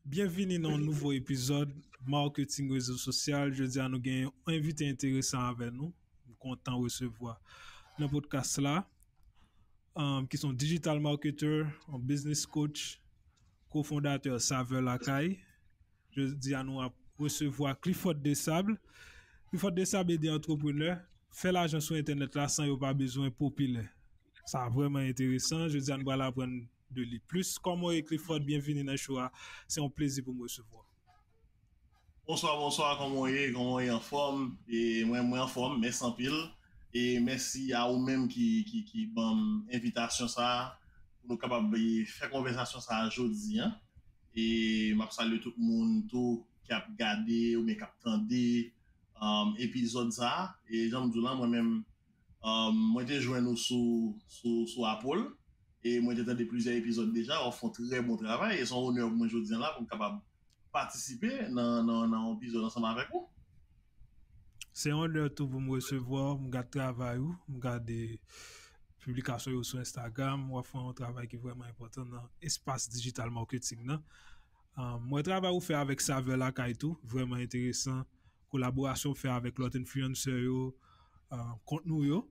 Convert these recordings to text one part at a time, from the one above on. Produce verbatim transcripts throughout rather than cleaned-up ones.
Byenvini nan yon nouvo epizòd Marketing Rezo Sosyal. Jodi a nou gen yon envite enteresan avè nou. M kontan resevwa nan podcast la, um, ki se yon digital marketer, yon business coach, kofondatè Savè Lakay. Jodi a nou ap resevwa Clifford Desables. Clifford Desables ede antreprenè fè lajan sou entènèt la san yo pa bezwen popilè. Sa vrèman enteresan. Jodi a nou pral aprann de li plis. Kòman w ye, Clifford? Byenvini nan show a. Se yon plezi pou m resevwa w. Bonswa, bonswa, kòman w ye? Kòman w ye, anfòm? E mwen, mwen anfòm, mèsi anpil. E mèsi a ou menm ki, ki, ki ban m envitasyon sa a pou nou kapab, e, fè konvèsasyon sa a jodi a. E m ap salye tout moun tou ki ap gade oubyen k ap tande, um, epizòd sa a. E jan m di w la, mwen menm, um, mwen te jwenn ou sou, sou, sou Apple. E mwen te tande plizyè epizòd deja, w ap fè yon trè bon travay. E se yon onè pou mwen jodi a la pou m kapab patisipe nan, nan, nan yon epizòd ansanm avèk ou. Se yon onè tou pou m resevwa w, m gad travay ou, m gade piblikasyon yo sou Instagram, w ap fè yon travay ki vrèman enpòtan nan espas digital marketing nan. Um, mwen travay ou fè avèk Savè Lakay tou, vrèman enteresan. Kolaborasyon ou fè avèk lòt influencer yo, um, kont nou yo.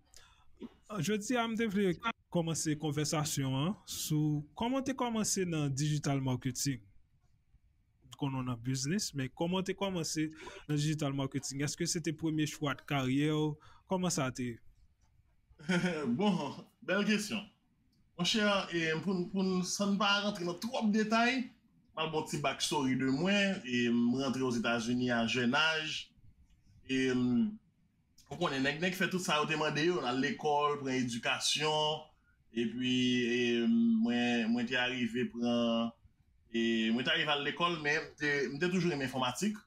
Jodi a, m te vle kòmanse konvèsasyon an sou kòman w te kòmanse nan digital marketing. M konnen w nan biznis, men kòman w te kòmanse nan digital marketing? Èske se te premye chwa de karyè w? Kòman sa te ye? Bon, bèl kesyon. Monchè, e, pou, n- pou n- san n pa rantre nan twòp detay, m al bon ti backstory de mwen. E, m rantre Ozetazini a jèn aj. E, m, ou konnen, nèg, nèg fè tout sa yo te mande yo, al lekòl, pran edikasyon. Epi, e, mwen, mwen te arive pran, e, mwen te arive al lekòl, men m te, m te toujou renmen enfòmatik.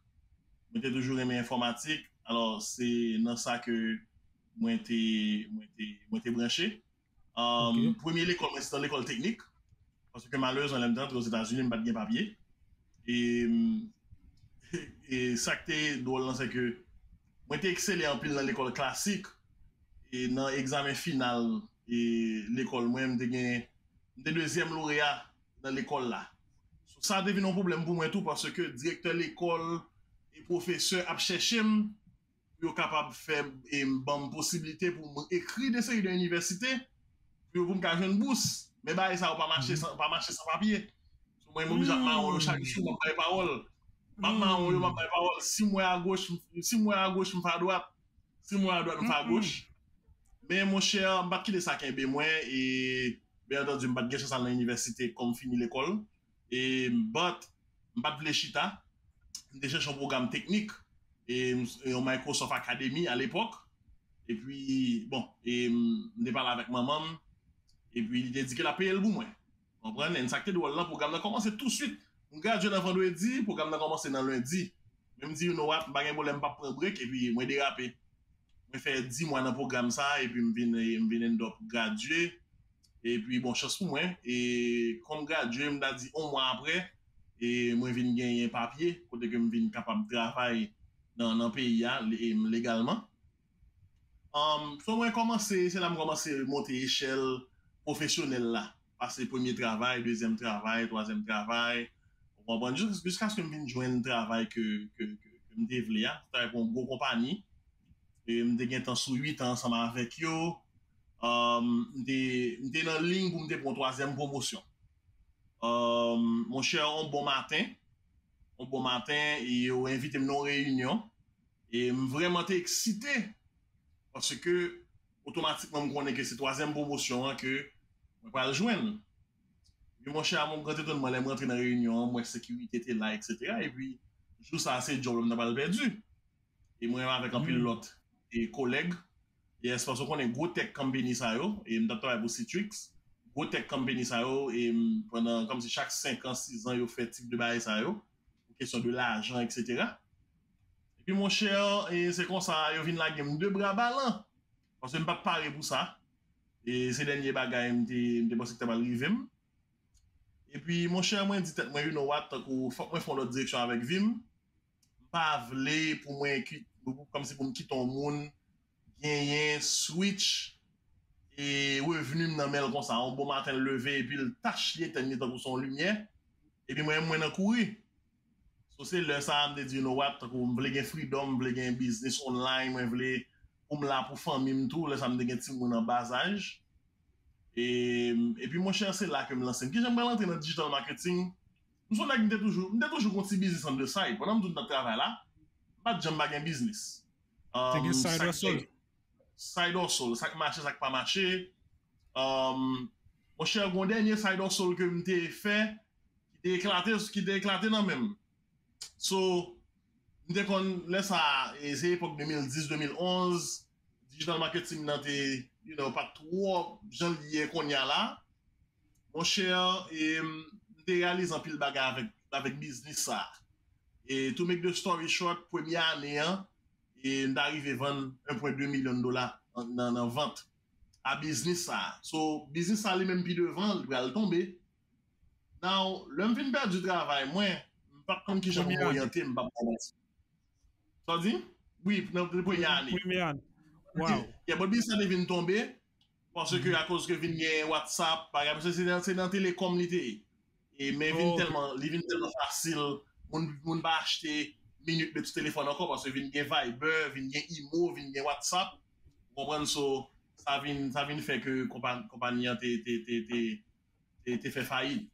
Mwen te toujou renmen enfòmatik. Alò, se nan sa ke mwen te, mwen te, mwen te branche. Um, premye lekòl mwen, se te lekòl teknik. Paske malerezman, lè m te antre Ozetazini, m pa t gen papye. E, e sa k te dwòl lan, se ke mwen te eksele anpil nan lekòl klasik. E nan egzamen final e lekòl mwen, m te gen, m te dezyèm loreya nan lekòl la. So, sa te vin yon pwoblèm pou mwen tou, paske direktè lekòl e pwofesè ap chèche m pou yo kapab fè, e, ban m posiblite pou m ekri de seri de inivèsite pou yo, pou m ka jwenn bous. Men bagay sa yo pa mache san, pa mache san papye. So, mwen, m oblije ap mawon yo chak jou, m ap bay pawòl. M ap mawon yo, m ap bay pawòl. Si m wè agoch, si m wè agoch, m fè adwat. Si m wè adwat, m fè agoch. Men, monchè, m pa t kite sa kenbe mwen. E, byen antandi, m pa t gen chans al nan inivèsite kòm fini lekòl. E, but, m pa t vle chita. M te chèche yon pwogram teknik, e, m- yon Microsoft Academy alepòk. Epi, bon, e, m te pale avèk manman m. Epi, li te di ke l ap peye l pou mwen. Konprann? And sa k te dwòl lan, pwogram nan kòmanse touswit. M gradye nan vandredi, pwogram nan kòmanse nan lendi. Men m di, you know what, m pa gen pwoblèm, m p ap pran break, epi mwen derape. Mwen fè dis mwa nan pwogram sa, epi m vin, m vin end up gradye. Epi, bon, chans pou mwen, e kòm gradye, m ta di yon mwa apre, e mwen vin genyen papye, kote ke m vin kapab travay nan, nan peyi a, le- e, legalman. Um, so mwen kòmanse, se la m kòmanse monte echèl pwofesyonèl la. Pase premye travay, dezyèm travay, twazyèm travay. Ou konprann? Jis- Jiskaske m vin jwenn travay ke, ke, ke, ke m te vle a. Travay pou yon gwo konpani. E m te gentan sou uit an ansanm avèk yo. Um, m te, m te nan liy pou m te pran twazyèm pwomosyon. Um, monchè, yon bon maten, yon bon maten, e yo envite m nan yon reyinyon. E m vrèman te eksite. Paske otomatikman m konnen ke se twazyèm pwomosyon an ke mwen pral jwenn. Epi monchè, a mon gran etonman, lè m rantre nan reyinyon an, m wè sekirite te la, etsetera. Epi jou sa a, se djòb la m ta pral pèdi. E mwen avèk anpil lòt e kolèg, e espase w konnen gwo tech company sa yo, e m t ap travay pou Citrix, gwo tech company sa yo, e m, pandan kòmsi chak senk an, sis an, yo fè tip de bagay sa yo, pou kesyon de lajan, etsetera. Epi monchè, e se konsa yo vin lage m de bra balan, paske m pa t pare pou sa. E se dènye bagay m te, m te panse ki ta pral rive m. Epi monchè, mwen di tèt mwen, you know what, tankou fòk mwen fè yon lòt direksyon avèk vi m. M pa vle pou mwen ki, pou, kòmsi pou m kite yon moun genyen switch e revni m nan men l konsa. Yon bon maten l leve epi l tach li etèn li tankou se yon limyè. Epi mwen, mwen nan kouri. So se lè sa a m te di, you know what, tankou m vle gen freedom, m vle gen biznis online, mwen vle pou m la pou fanmi m tou, lè sa a m te gen timoun an ba zaj. E, epi monchè, se la ke m lanse m. Kijan m pral antre nan digital marketing? M se yon nèg, m te toujou, m te toujou gen yon ti biznis on the side. Pandan m di w m t ap travay la, m pa t janm pa gen biznis. Te gen side hustle. Side hustle, sa k mache, sa k pa mache. Um, monchè, gen yon dènye side hustle ke m te fè, ki te eklate, ki te eklate nan men m. So, m te konn, lè sa a, e se epòk de mil dis, de mil onz, digital marketing nan te, you know, pa t twò jan l ye kounye a la. Monchè, e, m te reyalize anpil bagay avèk, avèk biznis sa a. E to make the story short, premye ane an, e m ta rive vann en pwen de milyon dola nan, nan, nan vant a biznis sa a. So, biznis sa a li menm pi devan, li pral tonbe. Now, lè m fin pèdi travay mwen, m pa t konn kijan pou m oryante m, m pa t konn. Sa w di? Wi, nan premye ane. Premye ane. Wow. Yeah, but biznis sa te vin tonbe, paske akoz ke vin gen WhatsApp, bagay, paske se nan, se nan telekom li te ye. E, men vin tèlman, li vin tèlman fasil, moun, moun pa achte minit de sou telefòn ankò, paske vin gen Viber, vin gen Imo, vin gen WhatsApp. Ou konprann? So, sa vin, sa vin fè ke konpa-, konpayi an te, te, te, te, te, te fè fayit.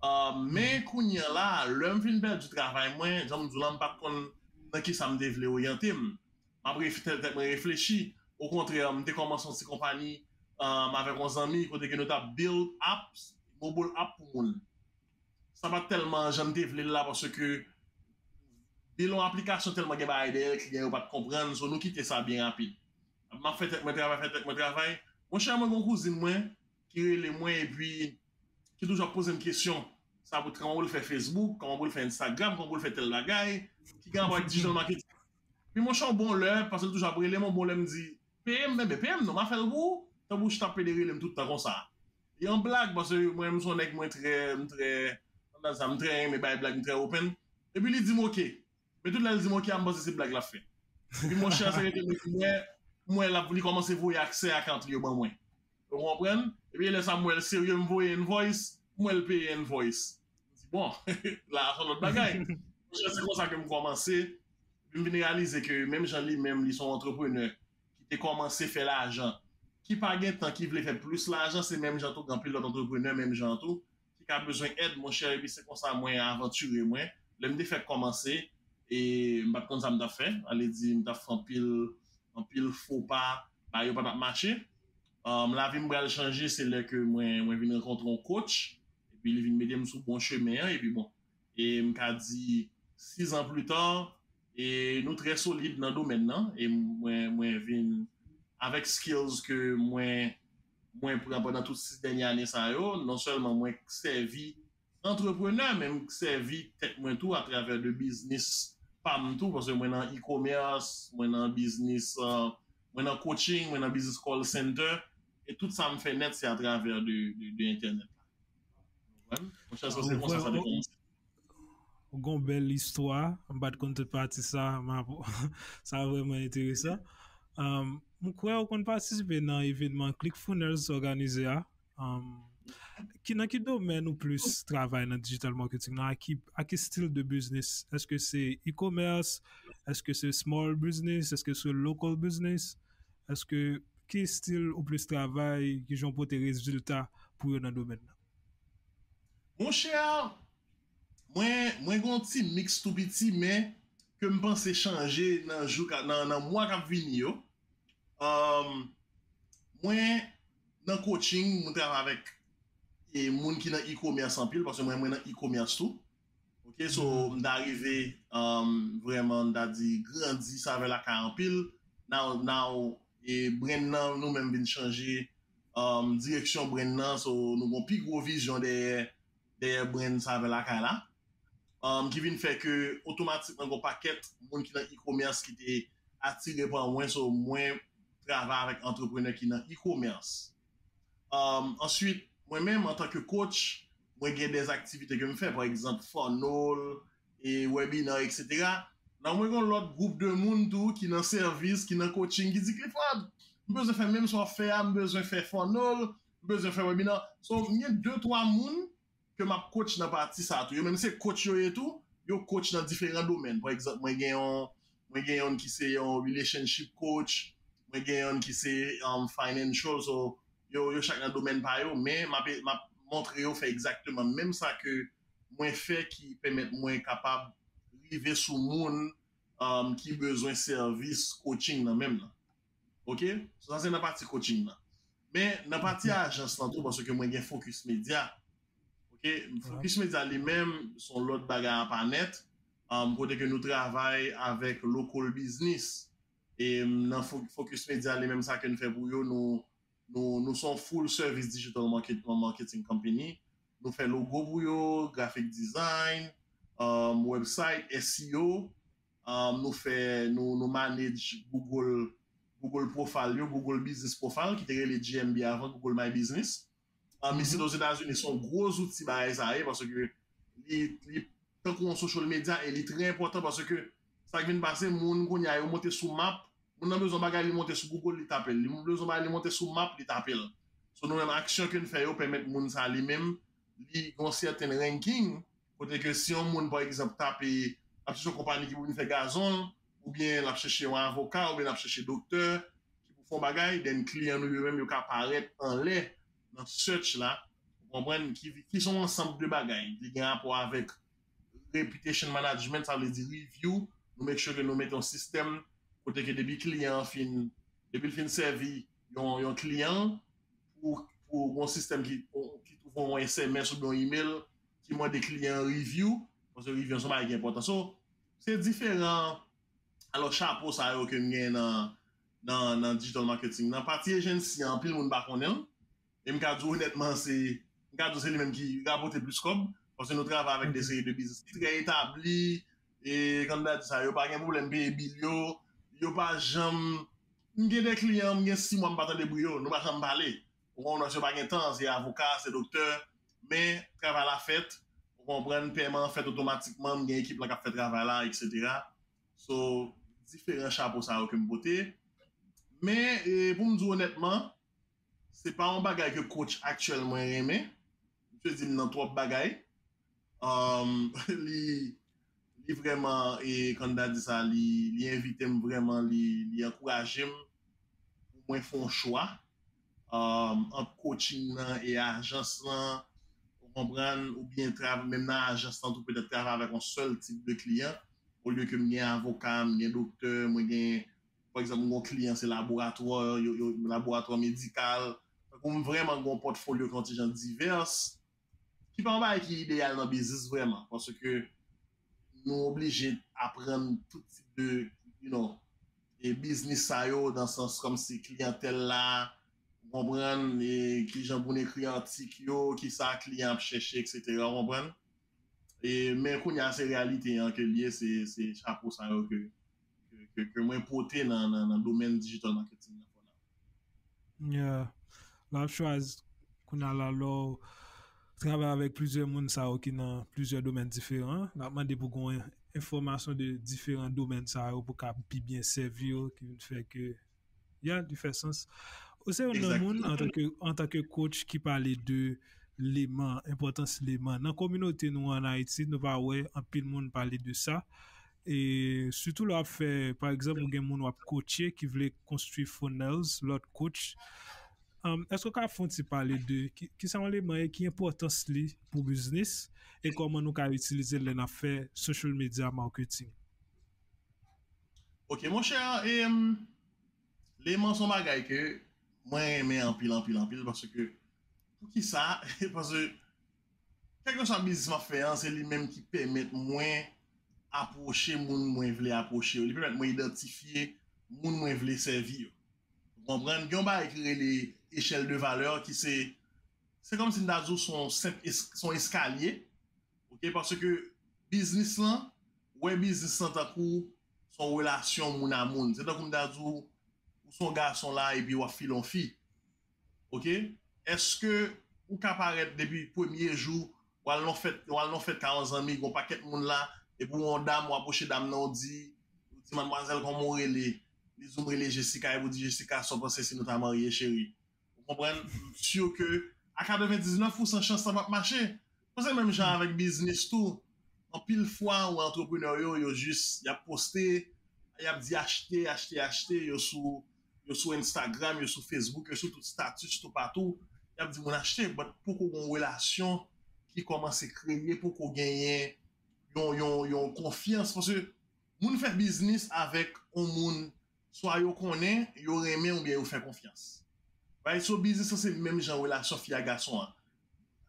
Ah, men kounye a la, lè m fin pèdi travay mwen, jan m di w la, m pa t konn nan kisa m te vle oryante m. M ap ref-, tèt, tèt mwen reflechi. Okontrè, m te kòmanse yon ti konpayi, um, avèk yon zanmi, kote ke nou t ap build apps, mobile app pou moun. Sa pa t tèlman jan m te vle l la, paske build yon aplikasyon tèlman gen bagay dèyè l, kliyan yo pa t konprann, so nou kite sa byen rapid. M ap fè tèt mwen travay, fè tèt mwen travay. Monchè, mwen gen yon kouzin mwen ki rele mwen, epi ki toujou ap poze m kesyon. Sa pou, kòman pou l fè Facebook, kòman pou l fè Instagram, kòman pou l fè tèl bagay, ki gen rapò ak digital marketing. Epi monchè, yon bon lè, paske l toujou ap rele m, yon bon lè m di, peye m, enben, peye m non, m a fè l pou ou. Tanbouch t ap pede rele m tout tan konsa. E an blag, paske mwen, m se yon nèg, mwen trè, m trè, kòman sa, m trè renmen bay blag, m trè open. Epi li di m, "Ok." Men tout lè l di m, "Ok" a, m panse se blag l ap fè. Epi monchè, se rete m wè, m wè l ap, li kòmanse voye aksè account li yo ban mwen. Ou konprann? Epi lè sa a, m wè l serye, m voye invoice, m wè l peye invoice. M di, "Bon, la a se yon lòt bagay." Monchè, se konsa ke m kòmanse. Epi m vin reyalize ke menm jan li menm, li se yon antreprenè ki te kòmanse fè lajan, ki pa gen tan, ki vle fè plis lajan, se menm jan tou gen anpil lòt antreprenè, menm jan tou, ki ka bezwen èd, monchè, epi se konsa mwen avantire mwen. Lè m te fèk kòmanse, e m pa t konn sa m t ap fè, ale di m t ap fè anpil, anpil fo pa, bagay yo pa t ap mache. Um, lavi m pral chanje, se lè ke mwen, mwen vin rankontre yon coach, epi li vin mete m sou bon chemen an, epi bon, e m ka di, sis an pli ta, e nou trè solid nan domèn nan, e mwen, mwen vin avèk skills ke mwen, mwen pran pandan tout sis dènye ane sa yo, non sèlman mwen sèvi antreprenè, men m sèvi tèt mwen tou atravè de biznis pa m tou, paske mwen nan e-commerce, mwen nan biznis, euh, mwen nan coaching, mwen nan biznis call center, e tout sa m fè nèt se atravè de, de, de entènèt la. Ou konprann? Monchè, se konsa sa te kòmanse. Ou gen yon bèl istwa, m pa t konn tout pati sa, m ap, sa vrèman enteresan. Um, m kwè ou konn patisipe nan evènman ClickFunnels òganize a. Um, ki, nan ki domèn ou plis travay nan digital marketing nan? A ki, a ki stil de biznis? Èske se e-commerce? Èske se small business? Èske se local business? Èske, ki stil ou plis travay? Ki jan w pote rezilta pou yo nan domèn nan? Monchè, mwen, mwen gen yon ti miks tou piti, men ke m panse chanje nan jou ka, nan, nan mwa k ap vini yo. Um, mwen, nan coaching, mwen travay avèk, e, moun ki nan e-commerce anpil, paske mwen, mwen nan e-commerce tou. Ok, so, m ta rive, um, vrèman, m ta di, grandi Savè Lakay anpil. Now, now, e, brand nan, nou menm vin chanje, um, direksyon brand nan, so, nou gon pi gwo vizyon dèyè, dèyè brand Savè Lakay la. Um, ki vin fè ke otomatikman gon pakèt moun ki nan e-commerce ki te atire pa mwen, so mwen travay avèk antreprenè ki nan e-commerce. Um, answit, mwen menm, antanke coach, mwen gen de aktivite ke m fè, pa egzanp, funnel, e webinar, et cetera. Nan mwen gen lòt gwoup de moun tou ki nan sèvis, ki nan coaching, ki di, "Clifford, m bezwen fè menm sa w ap fè a, m bezwen fè funnel, m bezwen fè webinar." So, m gen de, twa moun ke m ap coach nan pati sa tou. Yo menm se coach yo ye tou, yo coach nan diferan domèn. Pa egzanp, mwen gen yon, mwen gen yon ki se yon relationship coach, mwen gen yon ki se um, financial, so yo, yo chak nan domèn pa yo, men m ap, m ap montre yo fè egzakteman menm sa ke mwen fè ki pèmèt mwen kapab rive sou moun um, ki bezwen sèvis coaching nan menm nan. Ok? So, sa se nan pati coaching nan. Men nan pati ajans lan tou, paske mwen gen Focus Media. Ok? Focus Media li menm, se yon lòt bagay apa nèt, um, kote ke nou travay avèk local business. E um, nan Fo- Focus Media li menm, sa ke nou fè pou yo, nou, nou, nou se yon full service digital market, marketing company. Nou fè logo pou yo, graphic design, um, website, S E O, um, nou fè, nou, nou manage Google, Google Profile yo, Google Business Profile, ki te rele G M B avan, Google My Business. Um, isit Ozetazini, se yon gwo zouti bagay sa ye, paske li, li tankou yon social media e li trè enpòtan paske sa k vin pase, moun kounye a yo monte sou map, moun nan bezwen bagay li monte sou Google, li tape l. Li bezwen bagay li monte sou map, li tape l. So nou menm aksyon ke n fè yo pèmèt moun sa li menm, li gen yon sèten ranking, kote ke si yon moun, pa egzanp, tape, ap chèche yon konpani ki pou vin fè gazon l, oubyen l ap chèche yon avoka, oubyen l ap chèche doktè, ki pou fè yon bagay, then kliyan nou yo menm yo ka parèt anlè nan search la, ou konprann, ki, ki se yon ansanm de bagay ki gen rapò avèk reputation management, sa vle di review, nou make sure ke nou mete yon sistèm kote ke depi kliyan an fin, depi l fin sèvi yon, yon kliyan, pou, pou yon sistèm ki, ki twouve yon S M S oubyen yon email ki mande kliyan an review, paske review an se yon bagay ki enpòtan. So, se diferan, alò, chapo sa yo ke m gen nan, nan, nan digital marketing. Nan pati agency an, anpil moun pa konnen l. E m ka di w onètman, se, m ka di w se li menm ki rapòte plis kòb, paske nou travay avèk de seri de biznis ki trè etabli, e kandida di sa, yo pa gen pwoblèm peye bil yo, yo pa janm, m gen de kliyan, m gen sis mwa m pa tande bri yo, nou pa janm pale. Ou konprann, paske yo pa gen tan, se avoka, se doktè, men travay la fèt, ou konprann, pèman an fèt otomatikman, m gen ekip lan k ap fè travay la, etsetera. So, diferan chapo sa yo ke m pote. Men, e, pou m di w onètman, se pa yon bagay ke coach aktyèl mwen renmen. Misye di m nan twòp bagay. Um, li, li vrèman, e, kandida di sa, li, li envite m vrèman, li, li ankouraje m pou mwen fè yon chwa um, ant coaching nan e ajans lan, ou konprann, oubyen trav, menm nan ajans lan tou, petèt travay avèk yon sèl tip de kliyan, olye ke m gen avoka, m gen doktè, mwen gen, pa egzanp, m gen yon kliyan, se laboratwa, yo, yo, laboratwa medikal. Tankou m vrèman gen yon pòtfolyo ki yon ti jan divès, ki pa yon bagay ki ideyal nan biznis vrèman, paske nou oblije aprann tout tip de, you know, e biznis sa yo, nan sans kòmsi kliyantèl la, ou konprann, e kijan pou n ekri atik yo, kisa kliyan ap chèche, etsetera, ou konprann? E, men kounye a, se reyalite an ke l ye, se, se chapo sa yo ke, ke, ke, ke mwen pote nan, nan, nan domèn digital marketing nan for now. Yeah. L ap chwazi kounye a la lè w travay avèk plizyè moun sa yo ki nan plizyè domèn diferan. L ap mande pou gen enfòmasyon de diferan domèn sa yo pou ka pi byen sèvi yo, ki vin fè ke, yeah, li fè sans. Ou se youn nan moun antanke antanke coach ki pale de leman, enpòtans leman. Nan kominote nou an Ayiti, nou pa wè anpil moun pale de sa. E sitou lè w ap fè, pa egzanp, ou gen moun w ap coache ki vle konstwi funnels, lòt coach. Um, èske w ka fè yon ti pale de ki, ki sa yon eleman ye, ki enpòtans li pou biznis, e kòman nou ka itilize l lè n ap fè social media marketing? Ok, monchè, e, um, leman se yon bagay ke mwen renmen anpil, anpil, anpil, paske poukisa? Paske kèlkeswa biznis m ap fè an, se li menm ki pèmèt mwen apwoche moun mwen vle apwoche yo. Li pèmèt mwen idantifye moun mwen vle sèvi yo. Ou konprann? Gen yon bagay ki rele echèl de valè, ki se, se kòmsi m ta di w se yon senp es, se yon eskalye. Ok, paske biznis lan, wè biznis lan tankou se yon relasyon moun a moun. Se tankou m ta di w, ou se yon gason la epi w ap file yon fi. Ok? Èske ou ka parèt depi premye jou, w al nan fèt, w al nan fèt ka yon zanmi, gen yon pakèt moun la, epi w yon dam, w apwoche dam nan, w di, w di, madmwazèl, kòman w rele? Li di w, m rele Jessica, epi w di, Jessica, sa w panse si nou ta marye, cheri? Ou konprann? M si ke a katrevendiznèf pousan chans sa p ap mache. Bon, se menm jan avèk biznis tou. Anpil fwa, ou antreprenè yo, yo jis, y ap poste, y ap di achte, achte, achte, yo sou, yo sou Instagram, yo sou Facebook, yo sou tout status, toupatou, y ap di moun achte, but poko gen yon relasyon ki kòmanse kreye, poko genyen yon, yon, yon konfyans, paske moun fè biznis avèk yon moun, swa yo konnen, yo renmen oubyen yo fè konfyans. Right? So, biznis lan se menm jan relasyon fi a gason an.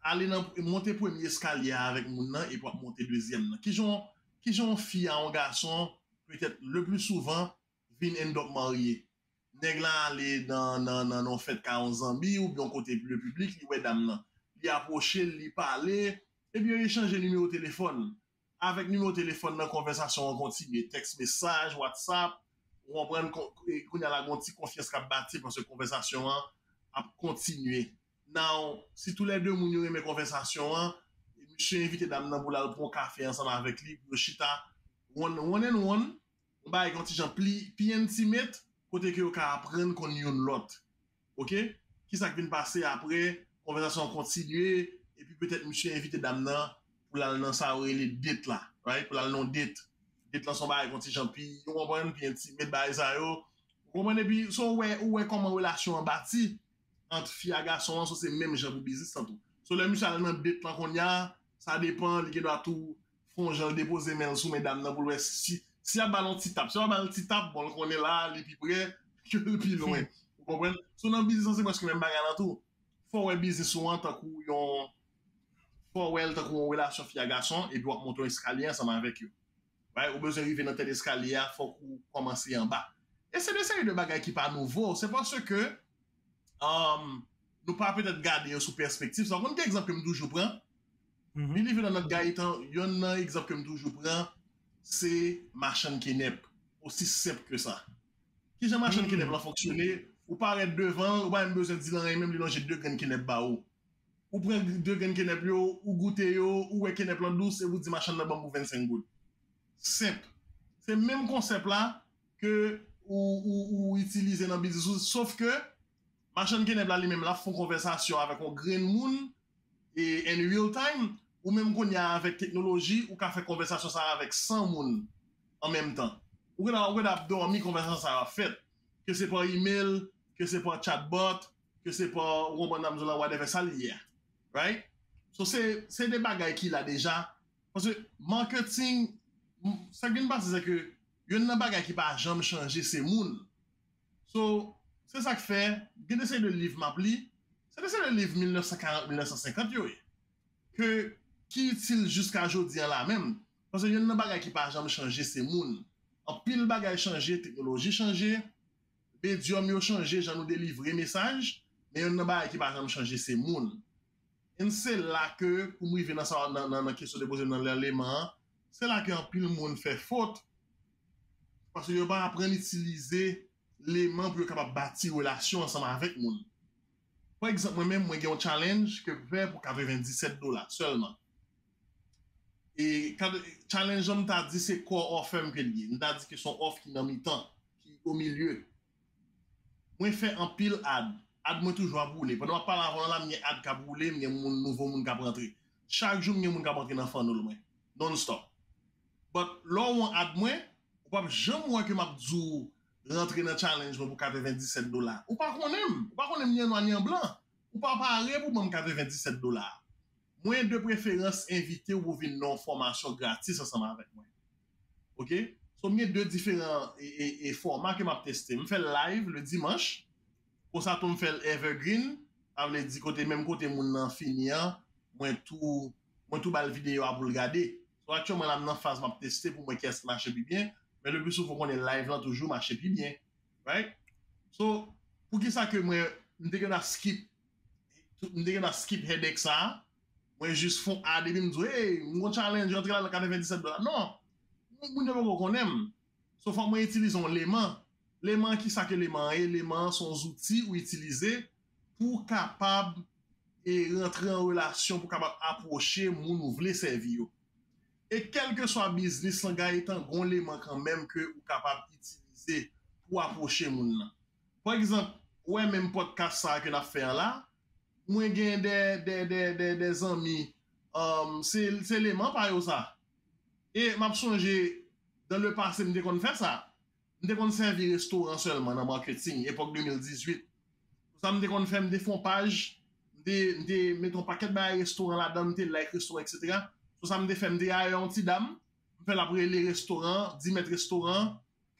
Ale nan, monte premye eskalye a avèk moun nan, epi w ap monte dezyèm nan. Kijan, kijan yon fi a yon gason, petèt le pli souvan, vin end up marye? Nèg la ale nan, nan, nan, nan yon fèt ka yon zanmi, oubyen yon kote le piblik, li wè dam nan. Li apwoche l, li pale, epi yo echanje nimewo telefòn. Avèk nimewo telefòn nan, konvèsasyon an kontinye. Tèks mesaj, WhatsApp, ou konprann, kon- e kounye a la, gen yon ti konfyans k ap bati, paske konvèsasyon an ap kontinye. Now, si toulède moun yo renmen konvèsasyon an, e misye envite dam nan pou l al pran yon kafe ansanm avèk li, pou yo chita one, one and one, yon bagay yon ti jan pli, pi entimate, kote ke yo ka aprann konn youn lòt. Oke? Kisa k vin pase apre? Konvèsasyon an kontinye, epi petèt misye envite dam nan pou l al nan sa yo rele date la, right? Pou l al nan date. Date lan se yon bagay yon ti jan pi, ou konprann, pi entimate, bagay sa yo. Ou konprann? Epi, so, ou wè, ou wè kòman relasyon an bati ant fi a gason an, so se menm jan pou biznis lan tou. So, lè misye al nan date lan kounye a, sa depan, li gen dwa tou fè yon jan l depoze men l sou men dam nan pou l wè si, si y ap ba l yon ti tap. Si y ap ba l ti tap, bon, l konnen la, li pi pre ke l pi lwen. Ou konprann? So, nan biznis lan, se prèske menm bagay lan tou. Fò w wè biznis ou an tankou yon, fò w wè l tankou yon relasyon fi a gason, epi w ap monte yon eskalye ansanm avèk yo. Right? Ou bezwen rive nan tèt eskalye a, fòk ou kòmanse anba. E se de seri de bagay ki pa nouvo. Se paske, um, nou pa petèt gade yo sou pèspektiv sa. Ou konn ki egzanp ke m toujou pran? Believe it or not, Gaëtan, youn nan egzanp ke m toujou pran, se machann kenèp. Osi senp ke sa. Kijan machann kenèp lan fonksyone? Ou parèt devan l, ou pa menm bezwen di l anyen, menm li lonje de grenn kenèp ba ou. Ou pran de grenn kenèp yo, ou goute yo, ou wè kenèp lan dous, epi ou di machann nan ban m pou vennsenk goud. Senp. Se menm konsèp la ke ou, ou, ou itilize nan biznis ou, sof ke machann kenèp la li menm l ap fè yon konvèsasyon avèk yon grenn moun, e in real time, ou menm kounye a avèk teknoloji, ou ka fè konvèsasyon sa a avèk san moun an menm tan. Ou gen, ou gen ap dòmi konvèsasyon sa a ap fèt. Ke se pa email, ke se pa chatbot, ke se pa, ou konprann sa m di w la, whatever sa l ye a. Right? So, se, se de bagay ki la deja. Paske marketing, m- sa k vin pase, se ke youn nan bagay ki pa janm chanje, se moun. So, se sa k fè, gen de seri de liv m ap li, se de seri de liv mil nèf san karant, mil nèf san senkant yo ye. Ke, ki itil jiska jodi an la menm. Paske youn nan bagay ki pa janm chanje, se moun. Anpil bagay chanje, teknoloji chanje, medyòm yo chanje, jan nou delivre mesaj, men youn nan bagay ki pa janm chanje, se moun. And se la ke, pou m rive nan sa, nan, nan, nan kesyon de poze m nan lè leman an, se la ke anpil moun fè fot, paske yo pa aprann itilize leman pou yo kapab bati relasyon ansanm avèk moun. Pa egzanp, mwen menm, mwen gen yon challenge ke m fè pou katrevenndisèt dola sèlman. E kad- challenge lan, m ta di se core offer m ke l ye. M ta di ke se yon òf ki nan mitan, ki o milye. Mwen fè anpil ad. Ad mwen toujou ap woule. Pandan m ap pale avè w la, m gen ad k ap woule, m gen moun, nouvo moun k ap rantre. Chak jou, m gen moun k ap rantre nan funnel mwen. Non-stop. But lè w wè ad mwen, ou p ap janm wè ke m ap di w rantre nan challenge mwen pou katrevenndisèt dola. Ou pa konnen m. Ou pa konnen m ni an nwa ni an blan. Ou pa pare pou ban m katrevenndisèt dola. Mwen, de preferans, envite w pou vin nan yon fòmasyon gratis ansanm avèk mwen. Oke? So, m gen de diferan e, e, e fòma ke m ap teste. M fè l live le dimanch. Konsa tou, m fè l evergreen. Sa vle di kote, menm kote moun nan fini an, mwen tou, mwen tou ba l videyo a pou l gade. So, aktyèlman, la, m nan faz m ap teste pou m wè kiyès ki mache pi byen. Men le pli souvan, konnen live lan toujou mache pi byen. Right? So, poukisa ke mwen, m te gentan skip, m te gentan skip headache sa a, mwen jis fè yon ad epi m di w, hey, m gon challenge, rantre la nan katrevenndisèt dola. Non! Moun yo poko konnen m. So, fòk mwen itilize yon leman. Leman, kisa ke leman an ye? Leman an se yon zouti ou itilize pou w kapab e rantre an relasyon, pou w kapab apwoche moun ou vle sèvi yo. E kèlkeswa biznis lan, Gaëtan, gon leman kanmenm ke ou kapab itilize pou apwoche moun nan. Pa egzanp, ou wè menm podcast sa a ke n ap fè an la, mwen gen de, de, de, de, de zanmi, um, se, se leman pa yo sa. E m ap sonje, dans le passé, m te konn fè sa. M te konn sèvi restoran sèlman nan marketing, epòk de mil dizuit. Sa m te konn fè, m te fè yon paj, m te, m te met yon pakèt bagay restoran ladan, m te like restoran, etsetera. So sa m te fè, m te hire yon ti dam, m fè l ap rele restoran, di mèt restoran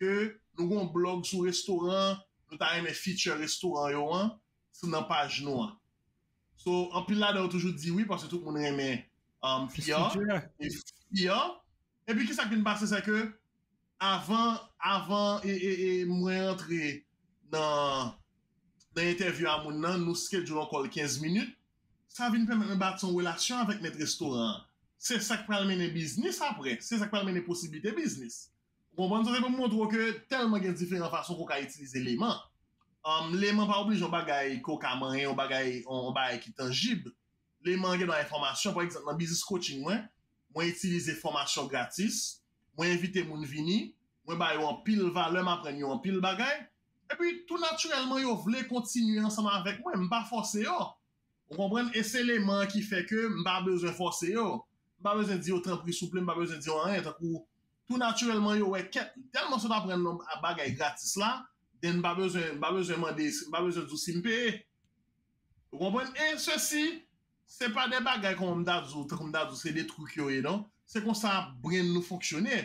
ke nou gen yon blog sou restoran, nou ta renmen feature restoran yo an, sou nan paj nou an. So, anpil ladan yo toujou di wi, paske tout moun renmen um, fi an. E fi an. Epi ki sa k vin pase, se ke avan, avan e, e, e mwen rantre nan, nan entèvyou a moun nan, nou schedule yon call kenz minit. Sa vin pèmèt mwen bati yon relasyon avèk mèt restoran an. Se sa k pral mennen biznis apre. Se sa k pral mennen posiblite biznis. Ou konprann? Sa se pou m montre w ke tèlman gen diferan fason ke w ka itilize leman. Um, leman pa oblije yon bagay ke w ka manyen, yon bagay, yon, yon bagay ki tanjib. Leman an gen dwa enfòmasyon. Pa egzanp, nan biznis coaching mwen, mwen itilize fòmasyon gratis, mwen envite moun vini, mwen ba yo anpil valè, m aprann yo anpil bagay. Epi, tou natirèlman, yo vle kontinye ansanm avèk mwen. M pa fòse yo. Ou konprann? E se leman an ki fè ke m pa bezwen fòse yo. M pa bezwen di yo tanpri souple, m pa bezwen di yo anyen. Tankou, tou natirèlman, yo wè kèt, tèlman sot aprann nan bagay gratis la, then m pa bezwen, m pa bezwen mande, m pa bezwen di w si m peye. Ou konprann? E sesi, se pa de bagay kòman m ta di w, tankou m ta di w, se de truc yo ye, non? Se konsa brain nou fonksyone.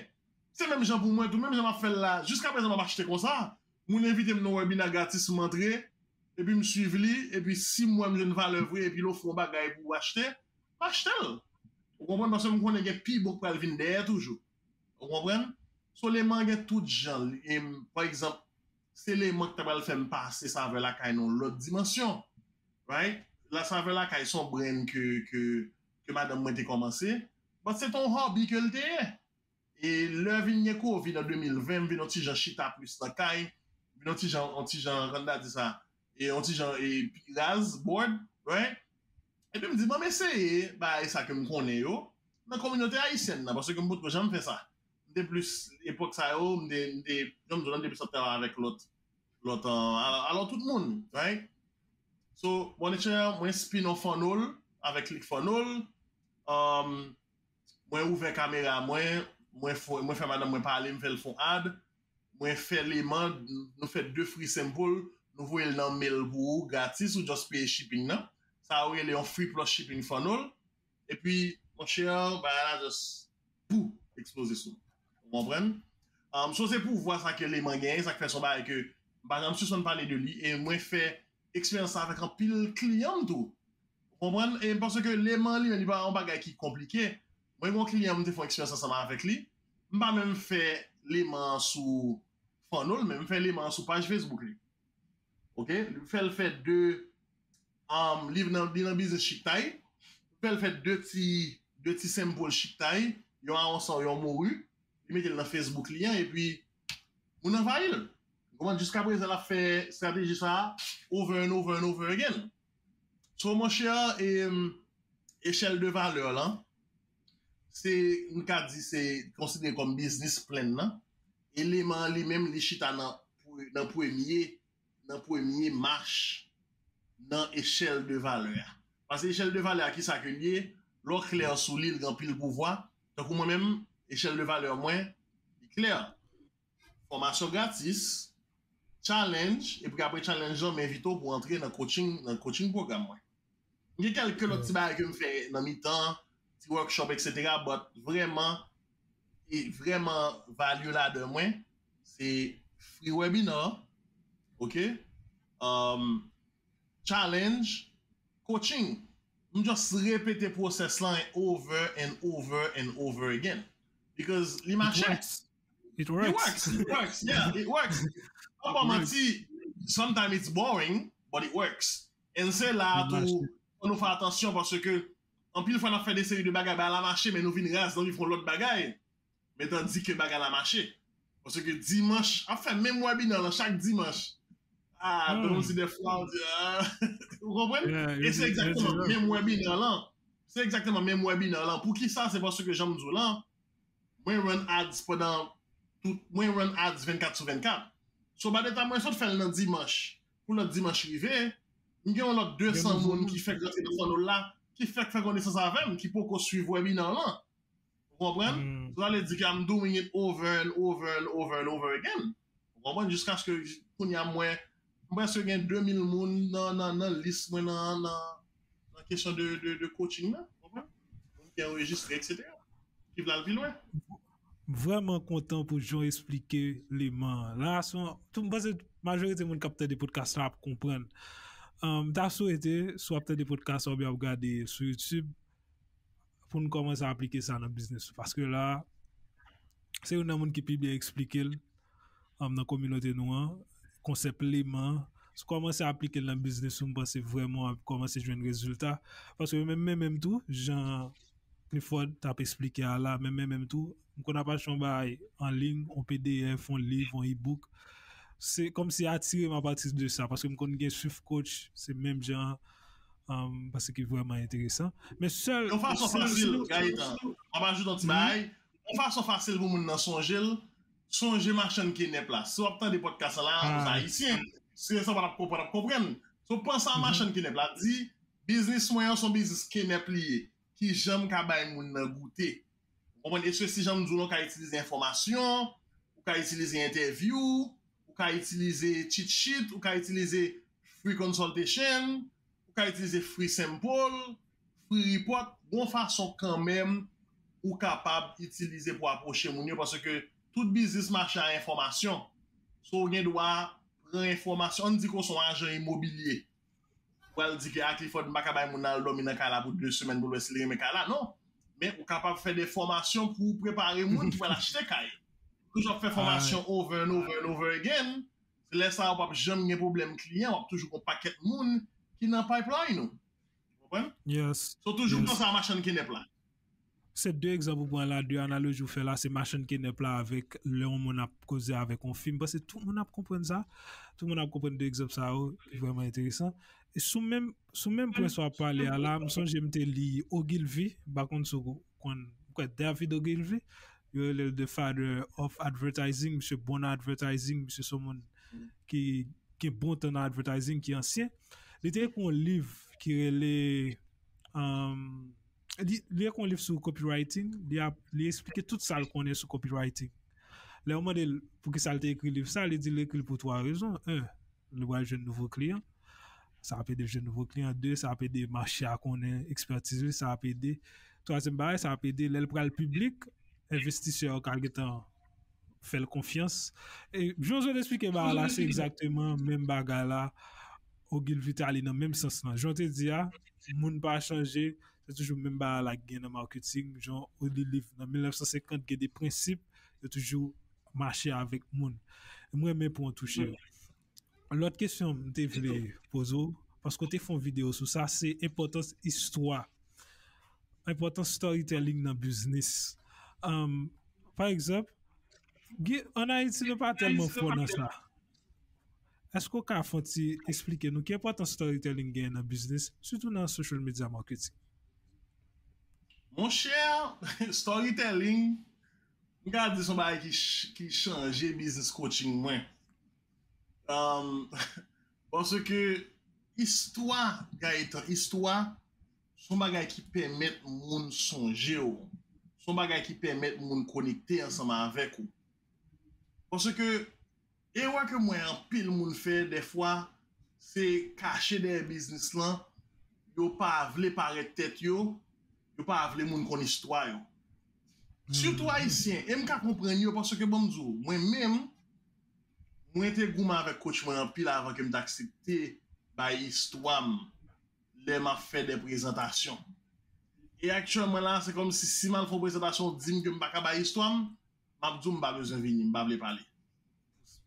Se menm jan pou mwen tou, menm jan m ap fè l la. Jiska prezan m ap achte konsa. Moun envite m nan webina gratis, m antre, epi m swiv li, epi si m wè m jwenn valè vre, epi l ofri yon bagay pou w achte, m achte l. Ou konprann? Paske m konnen gen pi bon k pral vin dèyè toujou. Ou konprann? So leman gen tout jan. E, pa egzanp, se leman k ta pral fè m pase savè lakay nan yon lòt dimansyon. Right? La savè lakay se yon brand ke, ke, ke madanm mwen te kòmanse. But se te yon hobby ke l te ye. E lè vin gen covid an de mil ven, m vin yon ti jan chita plis nan kay, vin yon ti jan, yon ti jan, kòman ta di sa, e yon ti jan e pi raz, bored, right? Epi m di, bon, m eseye bagay sa ke m konnen yo nan kominote ayisyèn nan, paske m potko janm fè sa. M te plis, epòk sa yo, m te, m te, jan m di w la, m te plis ap travay avèk lòt, lòt, uh, alò, alò tout moun, right? So, bon, etsetera, mwen spin on funnel avèk ClickFunnels. Um, mwen ouvè kamera mwen, mwen fè, mwen fè madanm mwen pale, m fè l fè yon ad, mwen fè leman, nou fè de free sample, nou voye l nan mail pou ou, gratis, ou just peye shipping nan. Sa yo rele yon free plus shipping funnel. Epi, monchè, bagay la just, pou, eksploze sou nou. Ou konprann? Um, so se pouvwa sa ke leman genyen, sa k fè se yon bagay ke m pa janm sispann pale de li, e mwen fè eksperyans sa avèk anpil kliyan m tou. Ou konprann? E paske leman li menm, li pa yon bagay ki konplike. Mwen gen yon kliyan m te fè yon eksperyans ansanm avèk li. M pa menm fè leman an sou funnel, men m fè leman an sou paj Facebook li. Ok? M fè l fè de, um, li nan, li nan biznis chiktay. M fè l fè de ti, de ti sample chiktay, yon awonsan, yon mori. Li mete l nan Facebook li an, epi moun anvayi l. Ou konprann? Jiska prezan, l ap fè estrateji sa a over and over and over again. So, monchè, e, echèl de valè lan, se, nou ka di, se konsidere kòm business plan nan. Eleman an li menm, li chita nan, pre- nan premye, nan premye mach nan echèl de valè a. Paske echèl de valè a, ki sa ke l ye? Lè w klè sou li, l gen anpil pouvwa. Tankou mwen menm, echèl de valè mwen, li klè. Fòmasyon gratis, challenge, epi apre challenge lan, m envite w pou w antre nan coaching, nan coaching pwogram mwen. M gen kèlke lòt ti bagay ke m fè nan mitan, ti workshop, etsetera, but vrèman, e vrèman value ladder mwen, se free webinar, ok? Um, challenge, coaching. M just repete process lan over and over and over again. Because li mache. It works. It works. It works. Yeah, it works. An pa manti, sometimes it's boring, but it works. And se la tou, fò nou fè atansyon paske anpil fwa n ap fè de seri de bagay, bagay la mache, men nou vin raz, nou vin fè yon lòt bagay. Men tandike bagay la mache. Paske dimanch, ap fè menm webinar lan chak dimanch. Ah, donk si defwa, ou di, ah, ou konprann? E se egzakteman menm webinar lan. Se egzakteman menm webinar lan. Poukisa? Se paske jan m di w lan, mwen run ads pandan tout, mwen run ads vennkat sou vennkat. So, by the time mwen sot fè l nan dimanch, pou lòt dimanch rive, m gen yon lòt de san moun ki fèk rantre nan funnel la, ki fèk fè konesans avè m, ki poko swiv webinar lan. Ou konprann? Sa vle di ke I'm doing it over and over and over and over again. Ou konprann? Jiskaske kounye a mwen, mwen prèske gen de mil moun nan, nan, nan lis mwen nan, nan, nan kesyon de, de, de coaching nan. Ou konprann? Moun ki anrejistre, et cetera. Ki vle al pi lwen. Vrèman kontan pou jan w esplike leman an. La, se yon, tout, m panse majorite moun k ap tande podcast la ap konprann. M ta swete, si w ap tande podcast la oubyen w ap gade sou YouTube, pou n kòmanse aplike sa nan biznis ou. Paske la, se youn nan moun ki pi byen eksplike l um, nan kominote nou an, konsèp leman an. Si w kòmanse aplike l nan biznis ou, m panse vrèman w ap kòmanse jwenn rezilta. Paske menm, menm, menm tou, jan Clifford t ap esplike a la, menm, menm, menm tou, m konn ap achte yon bagay an liy, yon PDF, yon liv, yon e-book. Se kòmsi atire m apati de sa, paske m konn gen Swift Coach, se menm jan, um, paske ki vrèman enteresan. Men sèl... Yon fason fasil, Gaëtan, m ap ajoute yon ti bagay. Yon fason fasil pou moun nan sonje l, sonje machann kenèp la. Si w ap tande podcast la, ou se ayisyen, si se sa w ap konprann, ap konprann. So, panse a machann kenèp la, di, biznis mwen an se yon biznis kenèp li ye. Ki jan m ka bay moun nan goute? Ou konprann? E se si jan m di w, ou ka itilize enfòmasyon, ou ka itilize entèvyou, ou ka itilize cheat sheet, ou ka itilize free consultation, ou ka itilize free sample, free report, gon fason kanmenm ou kapab itilize pou apwoche moun yo, paske tout biznis mache a enfòmasyon. So, ou gen dwa pran enfòmasyon, ann di ke w se yon ajan imobilye. Ou pral di ke a Clifford, m pa ka bay moun nan al dòmi nan kay la pou de semèn pou l wè si l renmen kay la, non. Men ou kapab fè de fòmasyon pou prepare moun ki pral achte kay. Toujou ap fè fòmasyon over and over and over again. Se lè sa a w p ap janm gen pwoblèm kliyan, w ap toujou gon pakèt moun ki nan pipeline ou. Ou konprann? Yes. So toujou panse a machann kenèp la. Se de egzanp ou pran la, de analoji ou fè la, se machann kenèp la avèk lè yon moun ap koze avèk yon fi. M panse tout moun ap konprann sa. Tout moun ap konprann de egzanp sa yo, ki vrèman enteresan. E sou menm, sou menm pwen sa w ap pale a la, m sonje m te li Ogilvy, m pa konn si w konn, ou kwè David Ogilvy, yo rele l The Father of Advertising, misye bon nan advertising, misye se yon moun ki gen bon tan nan advertising, ki ansyen. Li te ekri yon liv ki rele um, li, li ekri yon liv sou copywriting, li, ap, li eksplike tout sa l konnen sou copywriting. Lè yo mande l poukisa l te ekri liv sa, li di l ekri l pou twa rezon. En, li pral jwenn nouvo kliyan. Sa ap ede l jwenn nouvo kliyan. De, sa ap ede mache a konnen ekspètiz li. Sa ap ede. Twazyèm bagay, sa ap ede lè l pral piblik, envestisè yo ka gentan fè l konfyans. E jan w te eksplike bagay la, se egzakteman menm bagay la. Ogilvy te ale nan menm sans lan. Jan w te di a, moun pa chanje, se toujou menm bagay la ki gen nan marketing. Jan w li liv nan mil nèf san senkant, gen de prensip, yo toujou mache avèk moun. E m renmen pou w touche yo. Lòt kesyon m te vle poze w, paske w te fè yon videyo sou sa, se enpòtans istwa. Enpòtans storytelling nan biznis. Um, pa egzanp, gen, ann Ayiti, nou pa tèlman fò nan sa. Èske w ka fè yon ti eksplike nou ki enpòtans storytelling gen nan biznis, sitou nan social media marketing? Monchè, storytelling, m ka di se yon bagay ki, ch- ki chanje business coaching mwen. Um, paske istwa, Gaëtan, istwa, se yon bagay ki pèmèt moun sonje w. Se yon bagay ki pèmèt moun konekte ansanm avèk ou. Paske erè ke m wè anpil moun fè, dèfwa, se kache dèyè biznis lan, yo pa vle parèt tèt yo, yo pa vle moun konn istwa yo. Sitou ayisyen, e m ka konprann yo, paske ban m di w, mwen menm, mwen te goumen avèk coach mwen anpil avan ke m t aksepte bay istwa m lè m ap fè de prezantasyon. E aktyèlman la, se kòmsi si m al fè yon prezantasyon, w di m ke m pa ka bay istwa m, m ap di w m pa bezwen vini, m pa vle pale.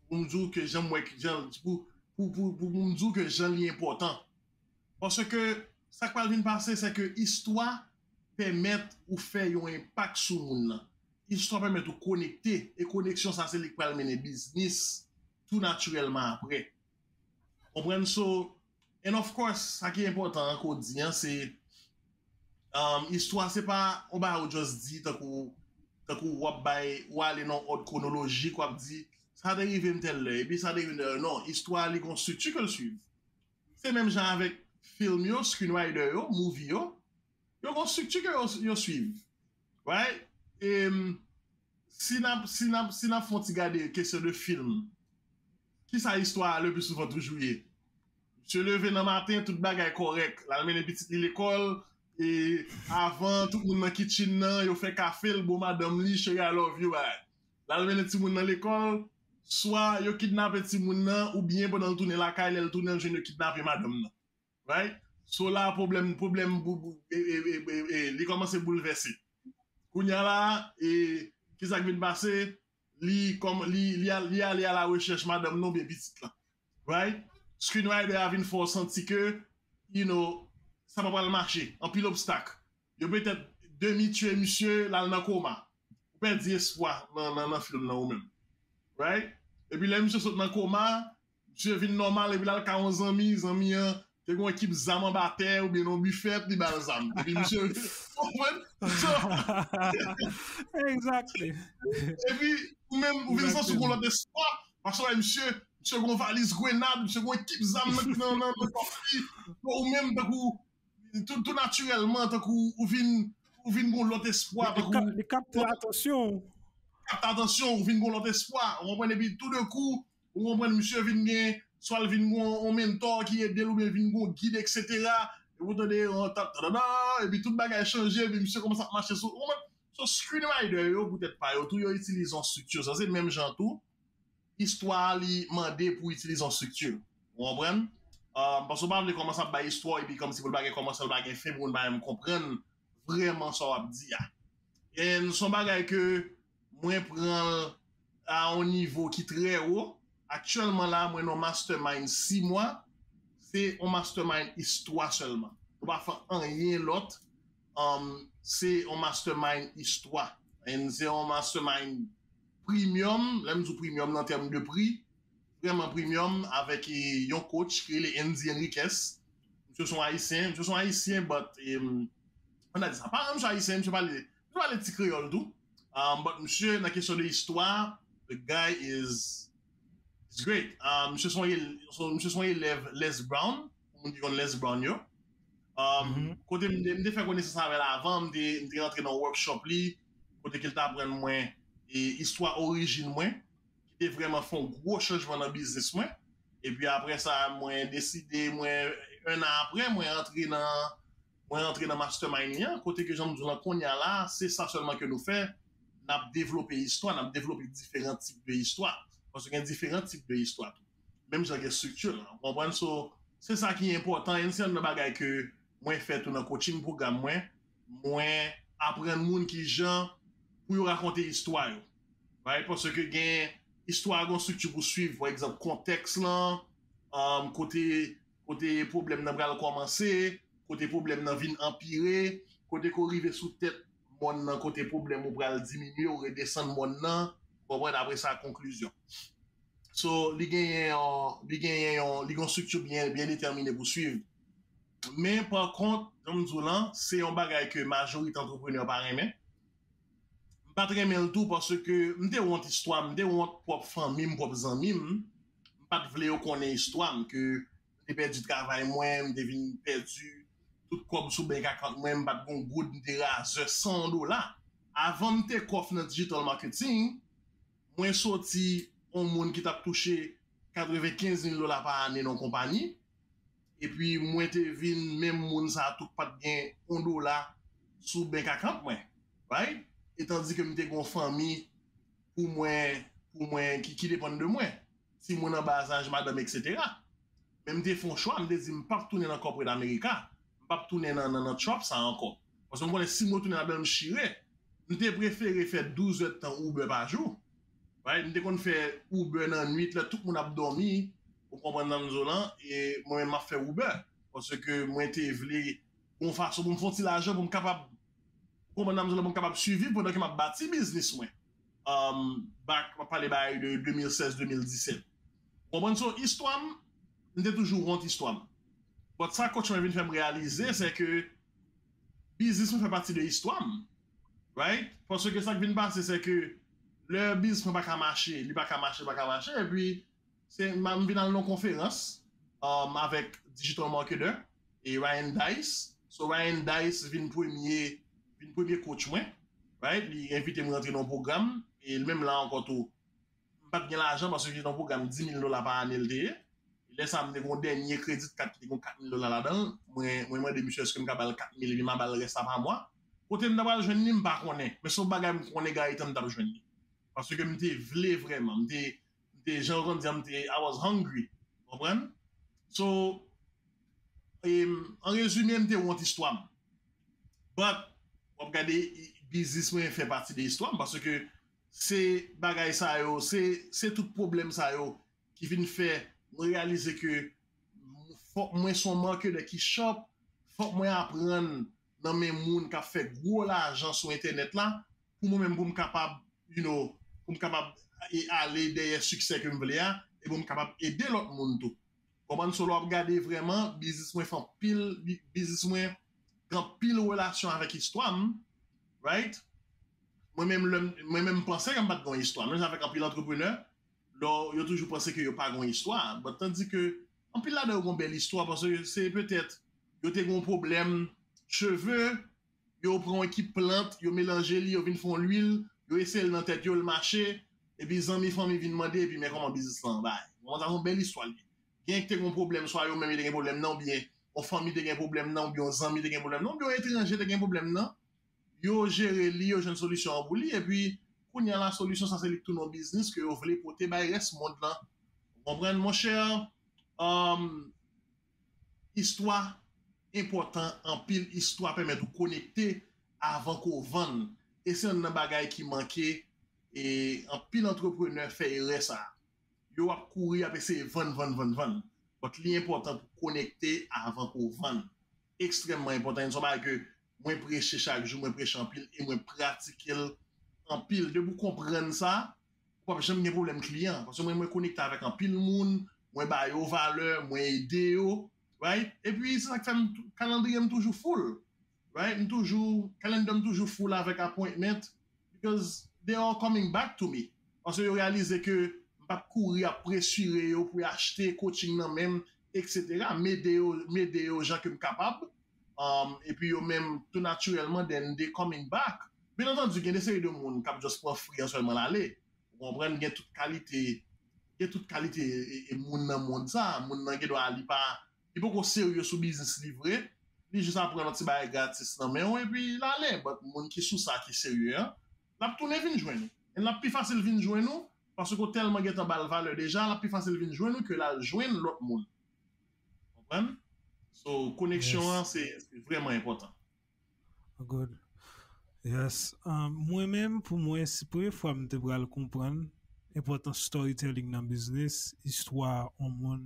Pou m di w ke jan m wè, jan, pou, pou, pou, pou, pou m di w ke jan li enpòtan. Paske sa k pral vin pase, se ke istwa pèmèt ou fè yon enpak sou moun nan. Istwa pèmèt ou konekte, e koneksyon sa se li k pral mennen biznis tou natirèlman apre. Konprann? So, and of course, sa ki enpòtan ankò di an, se um, istwa se pa yon bagay ou just di tankou, tankou w ap bay, ou ale nan òd kwonolojik, w ap di, sa te rive m tèl lè, epi sa te rive m tèl lè. Non, istwa li gon strikti ke l swiv. Se menm jan avèk film yo, screenwriter yo, movie yo, yo gon strikti ke yo, yo swiv. Right? E, si n ap si n ap si n ap fè yon ti gade kesyon de film, kisa istwa a le pli souvan toujou ye? Misye leve nan maten, tout bagay kòrèk, l al mennen pitit li lekòl, e avan tout moun nan kitchen nan yo fè kafe, l bo madanm li, cheri, I love you, bagay. L al mennen timoun nan lekòl, swa yo kidnape timoun nan, oubyen pandan l tounen lakay, lè l tounen, l jwenn yo kidnape madanm nan. Right? So la, pwoblèm, pwoblèm, bou- bou- e- e- e- e- e- li kòmanse boulvèse. Kounye a la, e, kisa k vin pase? Li, kòm, li, li, al- li ale a la rechèch madanm nan oubyen pitit la. Right? Screenwriter a vin fè w santi ke, you know, sa pa pral mache. Anpil obstak. Yo petèt demi tiye misye, l al nan koma. Ou pèdi espwa nan, nan, nan film nan ou menm. Right? Epi lè misye sot nan koma, misye vin nòmal, epi l al ka yon zanmi, zanmi an te gen yon ekip zam anba tè oubyen nan yon bifèt, li ba l zam. Epi misye, konprann? So, Exactly. Epi ou menm, ou vin santi w gon lòt espwa, paske w wè misye, misye gon valiz grenad, misye gon ekip zam nan, nan, nan, nan kòf li. Bon, ou menm, tankou, tou, tou natirèlman, tankou, ou vin, ou vin gon lòt espwa, Li tankou, ka- li kapte atansyon. Kapte atansyon, ou vin gon lòt espwa, ou konprann, epi tou de kou, ou konprann, misye vin gen, swa l vin gon yon mentor ki ede l, oubyen vin gon gid, et cetera. Epi ou tande yon tap, tadada, epi tout bagay chanje, epi misye kòmanse ap mache sou, ou konprann? So, screenwriter yo, poutèt pa yo tou, yo itilize yon strikti. Sa se menm jan tou, istwa a li mande pou itilize yon strikti. Ou konprann? Um, paske w pa vle kòmanse ap bay istwa, epi kòmsi pou l pa gen kòmansman, l pa gen fen, pou moun pa menm konprann vrèman sa w ap di a. E se yon bagay ke mwen pran l a yon nivo ki trè wo. Aktyèlman la, mwen nan mastermind sis mwa, se yon mastermind istwa sèlman. Nou pa fè anyen lòt, um, se yon mastermind istwa. And se yon mastermind premium, lè m di w premium nan tèm de pri, vrèman premium, avèk, e, yon coach ki rele Andy Henriquez. Misye se yon ayisyen, misye se yon ayisyen, but, um, ann a di sa, paran misye ayisyen, misye pale, misye pale ti kreyòl tou. Um, but misye, nan kesyon de istwa, the guy is, is great. Um, misye se yon el- so, misye se yon elèv Les Brown, pou moun ki konn Les Brown yo. Um, kote m te, m te fè konesans avè l avan, m te, m te rantre nan workshop li, kote ke l t aprann mwen, e, istwa orijin mwen, ki te vrèman fè yon gwo chanjman nan biznis mwen. Epi apre sa, mwen deside, mwen, en an apre, mwen rantre nan, mwen rantre nan mastermind li an, kote ke jan m di w lan kounye a la, se sa sèlman ke nou fè, n ap devlope istwa, n ap devlope diferan tip de istwa. Paske gen diferan tip de istwa tou. Menm jan gen strikti la, ou konprann? So, se sa ki enpòtan, e se youn nan bagay ke mwen fè tou nan coaching pwogram mwen, mwen aprann moun ki jan pou yo rakonte istwa yo. Right? Paske gen istwa a gon strikti pou swiv, pa egzanp, kontèks lan, um, kote, kote pwoblèm nan pral kòmanse, kote pwoblèm nan vin anpire, kote ke w rive sou tèt mòn nan, kote pwoblèm ou pral diminye, ou redesann mòn nan, konprann, apre sa, konklizyon. So, li genyen yon, li genyen yon, li gen yon strikti byen, byen detèmine pou swiv. Men, pa kont, jan m di w lan, se yon bagay ke majorite antreprenè pa renmen. M pa t renmen l tou paske m te wont istwa m, m te wont pwòp fanmi m, pwòp zanmi m. M pa t vle yo konnen istwa m, ke m te pèdi travay mwen, m te vin pèdi tout kòb sou bank account mwen, m pa t gon goud, m te razè san dola. Avan m te kòf nan digital marketing, mwen soti yon moun ki t ap touche katrevenkenz mil dola pa ane nan yon konpayi, epi mwen te vin menm moun sa a tou k pa t gen yon dola sou bank account mwen, right? E tandike m te gen yon fanmi pou mwen, pou mwen, ki, ki depann de mwen, timoun an ba laj, madanm, et cetera. Men m te fè yon chwa, m te di m p ap tounen nan corporate America, m p ap tounen nan, nan, nan trap sa ankò. Paske m konnen si m retounen ladan l, m chire. M te prefere fè douz èdtan Uber pa jou. Right? M te konn fè Uber nan nwit, lè tout moun ap dòmi, ou konprann sa m di w lan, e mwen menm m ap fè Uber. Paske mwen te vle yon fason pou m fè yon ti lajan pou m kapab, ou konprann sa m di w lan, pou m kapab siviv pandan ke m ap bati biznis mwen. Um, back, m ap pale bagay de de mil sèz, de mil disèt. Ou konprann? So, istwa m, m te toujou wont istwa m. But sa coach mwen vin fè m reyalize, se ke biznis mwen fè pati de istwa m. Right? Paske sa k vin pase, se ke lè biznis mwen pa ka mache, li pa ka mache, pa ka mache, epi se, m, m vin al nan yon konferans, um, avèk digital marketer e Ryan Dice. So, Ryan Dice vin premye, vin premye coach mwen. Right? Li envite m rantre nan yon pwogram, e li menm la ankò tou, m pa t gen lajan paske se yon pwogram dis mil dola pa ane l te ye. Lè sa a, m te gen yon dènye kredi kat ki te gen kat mil dola ladan l. Mwen, mwen mande misye èske m ka ba l kat mil epi m a ba l rès la pa mwa. Kote m ta pral jwenn li, m pa konnen. Men se yon bagay m konnen Gaëtan m t ap jwenn li. Paske m te vle vrèman. M te, m te, jan yo konn di, m te, I was hungry. Konprann? So, em, an rezime, m te wont istwa m. But, w ap gade, biznis mwen fè pati de istwa m, paske se bagay sa yo, se, se tout pwoblèm sa yo ki vin fè mwen reyalize ke fòk mwen se yon marketer ki sharp, fòk mwen aprann nan men moun k ap fè gwo lajan sou entènèt la, pou mwen menm, pou m kapab, you know, pou m kapab e, ale dèyè siksè ke m vle a, e pou m kapab ede lòt moun tou. Konprann? So, lè w ap gade vrèman, biznis mwen fè anpil, bi- biznis mwen gen anpil relasyon avèk istwa m, right? Mwen menm, lè m- mwen menm, m panse ke m pa t gen yon istwa. Menm jan avèk anpil antreprenè, lè yo toujou panse ke yo pa gen yon istwa. But tandis ke anpil ladan yo gen yon bèl istwa, paske se petèt yo te gen yon pwoblèm cheve, yo pran yon ekip plant, yo melanje li, yo vin fè yon lwil, yo eseye l nan tèt yo, l mache, epi zanmi, fanmi vin mande, epi men kòman biznis lan bay. Bon, sa se yon bèl istwa li ye. Gen ki te gen yon pwoblèm, swa yo menm yo te gen pwoblèm nan, oubyen yon fanmi te gen pwoblèm nan, oubyen yon zanmi te gen pwoblèm nan, oubyen yon etranje te gen pwoblèm nan. Yo jere li, yo jwenn solisyon an pou li, epi kounye a la solisyon sa se li k tounen yon biznis ke yo vle pote bay rès mond lan. Ou konprann, monchè? Um, istwa enpòtan anpil, istwa pèmèt ou konekte avan ke w vann. E se youn nan bagay ki manke, e anpil antreprenè fè erè sa. Yo ap kouri, ap eseye vann, vann, vann, vann. But li enpòtan pou konekte avan ke w vann. Ekstrèmman enpòtan. E se yon bagay ke mwen preche chak jou, mwen preche anpil e mwen pratike l anpil. Depi w konprann sa, ou p ap janm gen pwoblèm kliyan. Paske mwen, mwen konekte avèk anpil moun, mwen ba yo valè, mwen ede yo, right? Epi se sa k fè m tou- kalandriye m toujou full, right? M toujou, calendar m toujou full avèk appointment, because they are coming back to me. Paske yo reyalize ke m p ap kouri ap presire yo pou yo achte coaching nan men m, etsetera. M ede yo, m ede yo jan ke m kapab. Um, epi yo menm, tou natirèlman, then they coming back. Byen antandi, gen de seri de moun k ap just pran free an sèlman l ale. Ou konprann, gen tout kalite, gen tout kalite e, e moun nan mond sa. Moun nan gen dwa li pa, li poko serye sou biznis li vre. Li jis ap pran yon ti bagay gratis nan men w epi l ale. But moun ki sou sa ki serye an, l ap tounen vin jwenn ou. E l ap pi fasil vin jwenn ou, paske w tèlman gentan ba l valè deja, l ap pi fasil vin jwenn ou ke l al jwenn lòt moun. Konprann? So, koneksyon an, se se vrèman enpòtan. Good. Yes. Um, mwen menm, pou mwen, se premye fwa m te pral konprann enpòtans storytelling nan biznis, istwa yon moun.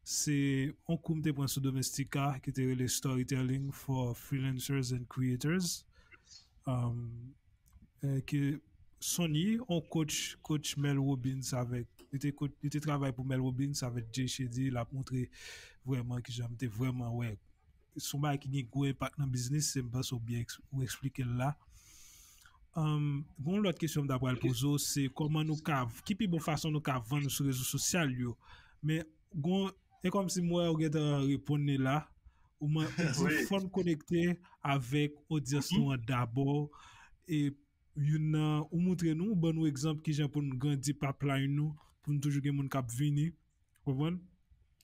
Se yon kou m te pran sou Domestika ki te rele Storytelling for Freelancers and Creators. Um, eh, ke Sonny, yon coach, coach Mel Robbins avèk, li te, coach- li te travay pou Mel Robbins avèk Jay Shetty, l ap montre vrèman kijan m te vrèman wè. Se yon bagay ki gen gwo enpak nan biznis, se m panse w byen eks- ou eksplike l la. Um, gen yon lòt kesyon m ta pral poze w, se kòman nou ka, ki pi bon fason nou ka vann sou rezo sosyal yo. Men, gen, e kòmsi m wè ou gentan reponn li la, ou, man- ou di fò n konekte avèk odyans nou an dabò, e youn nan, ou montre nou, ou ban nou egzanp kijan pou n grandi pipeline nou, pou n toujou gen moun k ap vini, konprann?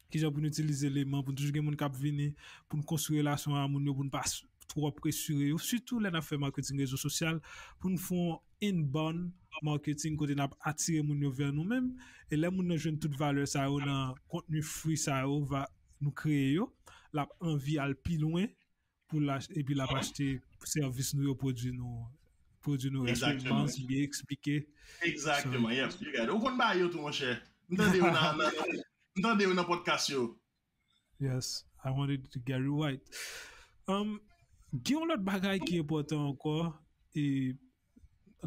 Kijan pou n itilize eleman, pou n toujou gen moun k ap vini, pou n konstwi relasyon a moun yo, pou n pa s- twò presire yo, sitou lè n ap fè marketing rezo sosyal, pou n fè yon inbound marketing kote n ap atire moun yo vè nou menm, e lè moun nan jwenn tout valè sa yo nan kontni free sa yo va, nou kreye yo, l ap anvi al pi lwen, pou l ach- epi l ap achte sèvis nou yo, pwodui nou, pwodui nou yo. Èske m Exactement. Mans byen eksplike? Exactement, yes, you got it. Ou konn bagay yo tou, monchè. M tande yo nan, nan, nan- m tande yo nan podcast yo. Yes, I wanted to get it right. Um, gen yon lòt bagay ki enpòtan ankò, e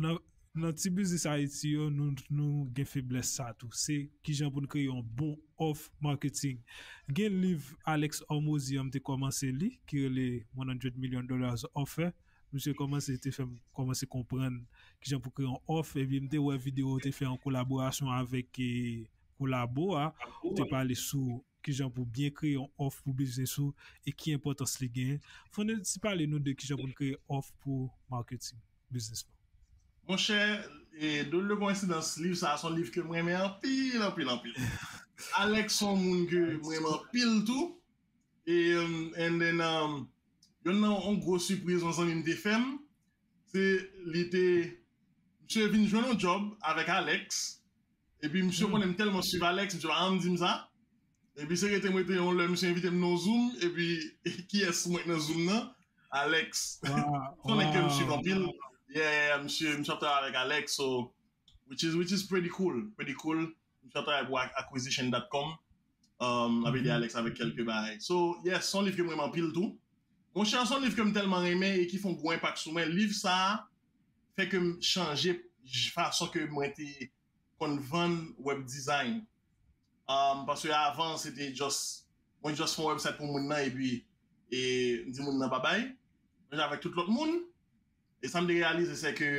nan, nan ti biznis Ayiti yo, nou, nou gen feblès sa tou. Se kijan pou n kreye yon bon òf marketing. Gen liv Alex Hormozi an m te kòmanse li, ki rele One Hundred Million Dollars Offer. Misye kòmanse te fè m kòmanse konprann kijan pou kreye yon òf, epi m te wè videyo ou te fè an kolaborasyon avèk e, Kolabo a, ou te pale sou kijan pou byen kreye yon òf pou biznis ou e ki enpòtans li genyen. Fò n ti pale nou de kijan pou n kreye òf pou marketing. business plan. Monchè, e, drôle de coïncidence, liv sa a se yon liv ke mwen renmen anpil, anpil, anpil. Alex se yon moun ke mwen renmen anpil tou. E, um, and then, um, yon nan yon gwo sipriz yon zanmi m te fè m, se li te, misye vin jwenn yon job avèk Alex, epi misye konnen m tèlman swiv Alex, misye pa janm di m sa. Epi se rete m rete yon lè misye envite m nan Zoom, epi kiyès mwen nan Zoom nan? Alex. Se yon nèg ke m swiv anpil. Yeah, yeah, yeah, misye, misye ap travay avèk Alex, so, which is, which is pretty cool, pretty cool. Misye ap travay pou acquisition dot com. Um, ap ede Alex avèk kèlke bagay. So, yes, se yon liv ke mwen renmen anpil tou. Monchè, se yon liv ke m tèlman renmen e ki fè yon gwo enpak sou mwen. Liv sa a fè ke m chanje j- fason ke mwen te konn vann web design. Um, paske avan, se te just, mwen just fè yon website pou moun nan epi e, m di moun nan babay. Mwen avèk tout lòt moun. E sa m te reyalize, se ke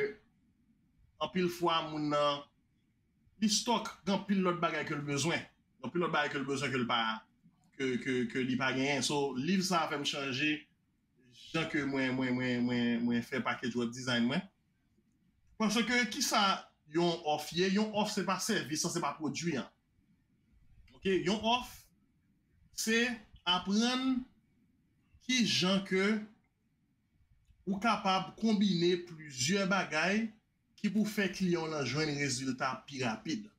anpil fwa, moun nan, li stock, gen anpil lòt bagay ke l bezwen. Gen anpil lòt bagay ke l bezwen ke l pa, ke, ke, ke li pa genyen. So, liv sa a fè m chanje jan ke mwen, mwen, mwen, mwen, mwen fè package web design mwen. Paske ki sa yon offer ye? Yon offer se pa sèvis, se pa pwodui an. Ok, yon offer se aprann ki jan ke ou kapab konbine plizyè bagay ki pou fè kliyan w lan jwenn rezilta pi rapid.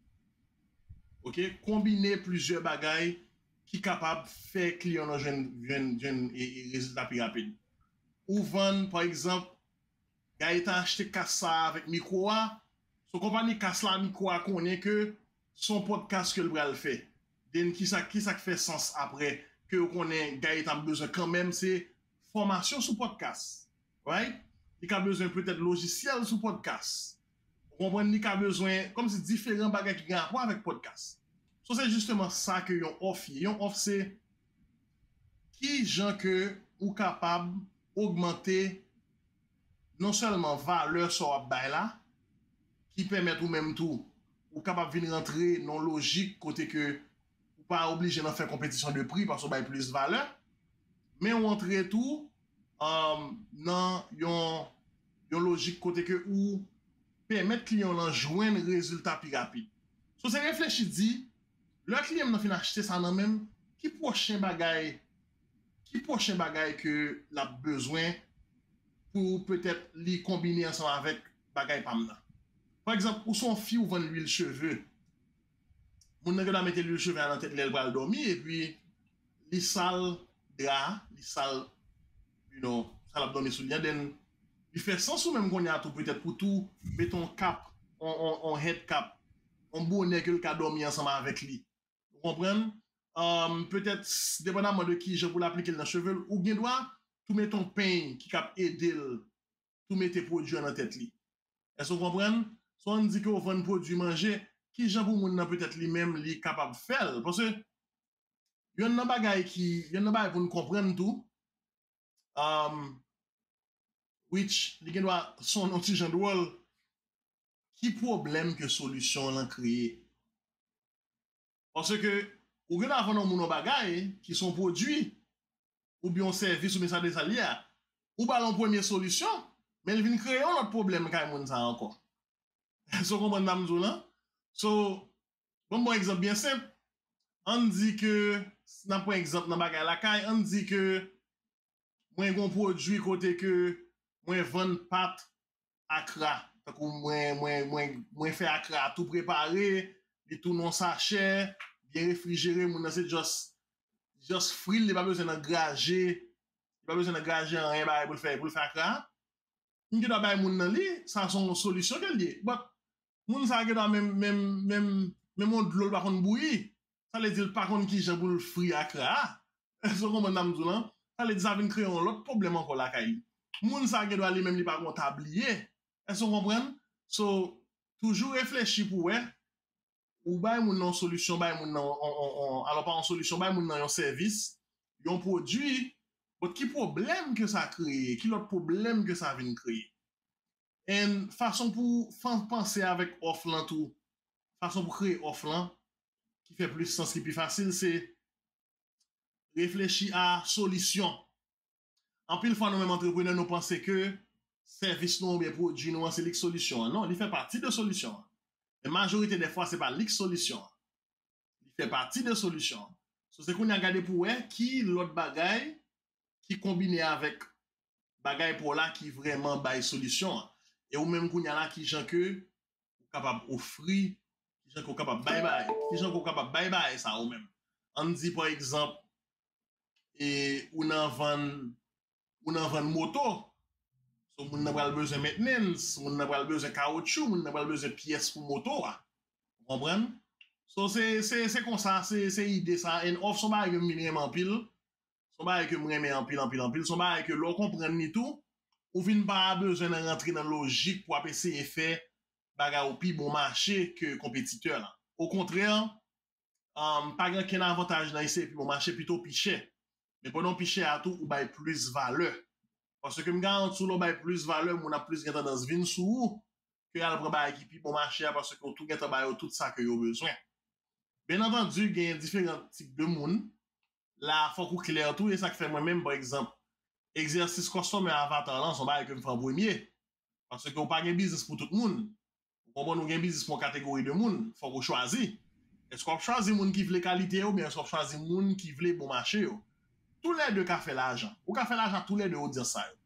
Ok, konbine plizyè bagay ki kapab fè kliyan w lan jwenn, jwenn, jwenn e, e rezilta pi rapid. Ou vann, pa egzanp, Gaëtan achte kas sa a avèk mikwo a, se yon konpani kas la, mikwo a konnen ke se yon podcast ke l pral fè. Then kisa, kisa k fè sans apre ke yo konnen Gaëtan ap bezwen kanmenm se fòmasyon sou podcast, right? Li ka bezwen petèt lojisyèl sou podcast. Ou konprann, li ka bezwen kòmsi diferan bagay ki gen rapò avèk podcast. So se jisteman sa ke yon offer ye. Yon offer se ki jan ke ou kapab ogmante non sèlman valè sa w ap bay la, ki pèmèt ou menm tou, ou kapab vin rantre nan yon lojik kote ke ou pa oblije nan fè konpetisyon de pri paske w bay plis valè, men ou antre tou um, nan yon, yon lojik kote ke ou pèmèt kliyan w lan jwenn rezilta pi rapid. So se reflechi di, lè kliyan m nan fin achte sa nan men m, ki pwochen bagay, ki pwochen bagay ke l ap bezwen pou petèt li konbine ansanm avèk bagay pa m nan. Pa egzanp, ou se yon fi ou vann lwil cheve. Moun nan gen dwa mete lwil cheve a nan tèt li lè l pral dòmi, epi li sal dra, li sal, you know, sa l ap dòmi sou li an, then li fè sans ou menm kounye a tou, petèt pou tou mete yon kap, yon, yon, yon head cap, yon bonè ke l ka dòmi ansanm avèk li. Ou konprann? Um, petèt, depandaman de ki jan pou l aplike l nan cheve l, ou gen dwa tou mete yon peny ki kap ede l tou mete pwodui an nan tèt li. Èske w konprann? So ann di ke w vann pwodui manje, ki jan pou moun nan petèt li menm li kapab fè l? Paske yonn nan bagay ki, yonn nan bagay pou n konprann tou, um, which li gen dwa sonn yon ti jan dwòl, ki pwoblèm ke solisyon w lan kreye? Paske ou gen dwa vann yon moun yon bagay ki se yon pwodui, oubyen yon sèvis, oubyen sa de sa l ye a. Ou ba l yon premye solisyon, men l vin kreye yon lòt pwoblèm kay moun sa a ankò. Èske w konprann sa m di w lan? So, ban m ba w egzanp byen senp. Ann di ke, n ap pran egzanp nan bagay lakay, ann di ke mwen gen yon pwodui kote ke mwen vann pat akra. Tankou mwen, mwen, mwen, mwen fè akra a tou prepare, li tou nan sachè, byen refrijere, moun nan se just, just fri l, li pa bezwen nan graje, li pa bezwen nan graje anyen bagay pou l fè, pou l fè akra a. M gen dwa bay moun nan li, sa se yon solisyon ke l ye. But, moun sa gen dwa menm, menm, menm, menm yon dlo l pa konn bouyi. Sa vle di l pa konn ki jan pou l fri akra a. Èske w konprann sa m di w lan? Sa vle di sa vin kreye yon lòt pwoblèm ankò lakay li. Moun sa gen dwa li menm li pa gen yon tabliye. Èske w konprann? So, toujou reflechi pou wè, ou bay moun nan yon solisyon, bay moun nan yon, yon, yon, yon, alò pa yon solisyon, bay moun nan yon sèvis, yon pwodui, but ki pwoblèm ke sa kreye, ki lòt pwoblèm ke sa vin kreye. And fason pou w fan- panse avèk òf lan tou, fason pou kreye òf lan, ki fè plis sans, ki pi fasil, se reflechi a solisyon. Anpil fwa nou menm antreprenè, nou panse ke sèvis nou oubyen pwodui nou an se li k solisyon an. Non, li fè pati de solisyon an. Men majorite dè fwa, se pa li k solisyon an. Li fè pati de solisyon an. So, se kounye a gade pou wè ki lòt bagay ki konbine avèk bagay pa w la ki vrèman bay solisyon an. E ou menm kounye a la, ki jan ke ou kapab ofri, ki jan ke ou kapab bay bagay, ki jan ke ou kapab bay bagay sa ou menm. Ann di, pa egzanp, e ou nan vann, ou nan vann moto. So, moun nan pral bezwen maintenance, moun nan pral bezwen kawotchou, moun nan pral bezwen pyès pou moto a. Ou konprann? So, se, se, se konsa, se, se ide sa. And off se yon bagay ke m vin renmen anpil. Se yon bagay ke m renmen anpil, anpil, anpil. Se yon bagay ke lè w konprann li tou, ou vin pa bezwen nan rantre nan lojik pou w ap eseye fè bagay ou pi bon mache ke konpetitè la. Okontrè, um, pa gen okenn avantaj nan eseye pi bon mache, pito pi chè. Men pandan w pi chè a tou, ou bay plis valè. Paske m garanti w, lè w bay plis valè, moun ap plis gen tandans vin sou ou ke al pran bagay ki pi bon mache a, paske w tou gentan ba yo tout sa ke yo bezwen. Byen antandi, gen diferan tip de moun. La, fòk ou klè tou, e sa k fè mwen menm, pa egzanp, egzèsis customer avatar lan, se yon bagay ke m fè an premye. Paske ou pa gen biznis pou tout moun. Ou konprann, ou gen biznis pou yon kategori de moun, fòk ou chwazi. Èske w ap chwazi moun ki vle kalite yo, oubyen èske w ap chwazi moun ki vle bon mache yo? Toulède ka fè lajan. Ou ka fè lajan ak toulède odyans sa yo.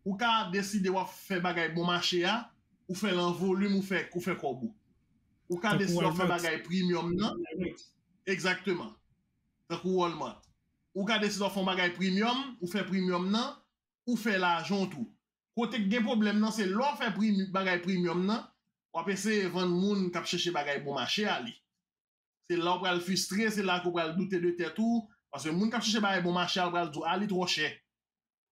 Ou ka deside w ap fè bagay bon mache a, ou fè l an volim, ou fè, ou fè kòb ou. Ou ka deside w ap fè bagay premium nan. Egzakteman. Tankou Walmart. Ou ka deside w ap fè yon bagay premium, ou fè premium nan, ou fè lajan w tou. Kote k gen pwoblèm nan, se lè w fè premi-, bagay premium nan, w ap eseye vann moun k ap chèche bagay bon mache a li. Se la w pral fristre, se la ke w pral doute de tèt ou, paske moun k ap chèche bagay bon mache a, l pral di w, a, li twò chè.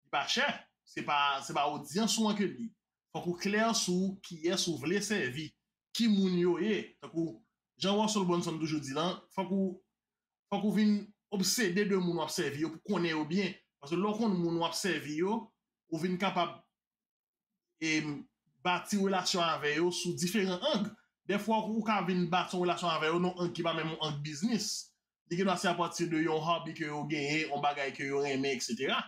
Li pa chè, se pa, se pa odyans ou an ke l ye. Fòk ou klè sou kiyès ou vle sèvi, ki moun yo ye. Tankou Jean Russell Brunson toujou di lan, fòk ou, fòk ou vin obsede de moun w ap sèvi yo, pou konnen yo byen. Paske lè w konn moun w ap sèvi yo, ou vin kapab e bati relasyon avè yo sou diferan ang. Dèfwa, ou ka vin bati yon relasyon avè yo nan yon ang ki pa menm yon ang biznis. Li gen dwa se apati de yon hobby ke yo genyen, yon bagay ke yo renmen, etsetera.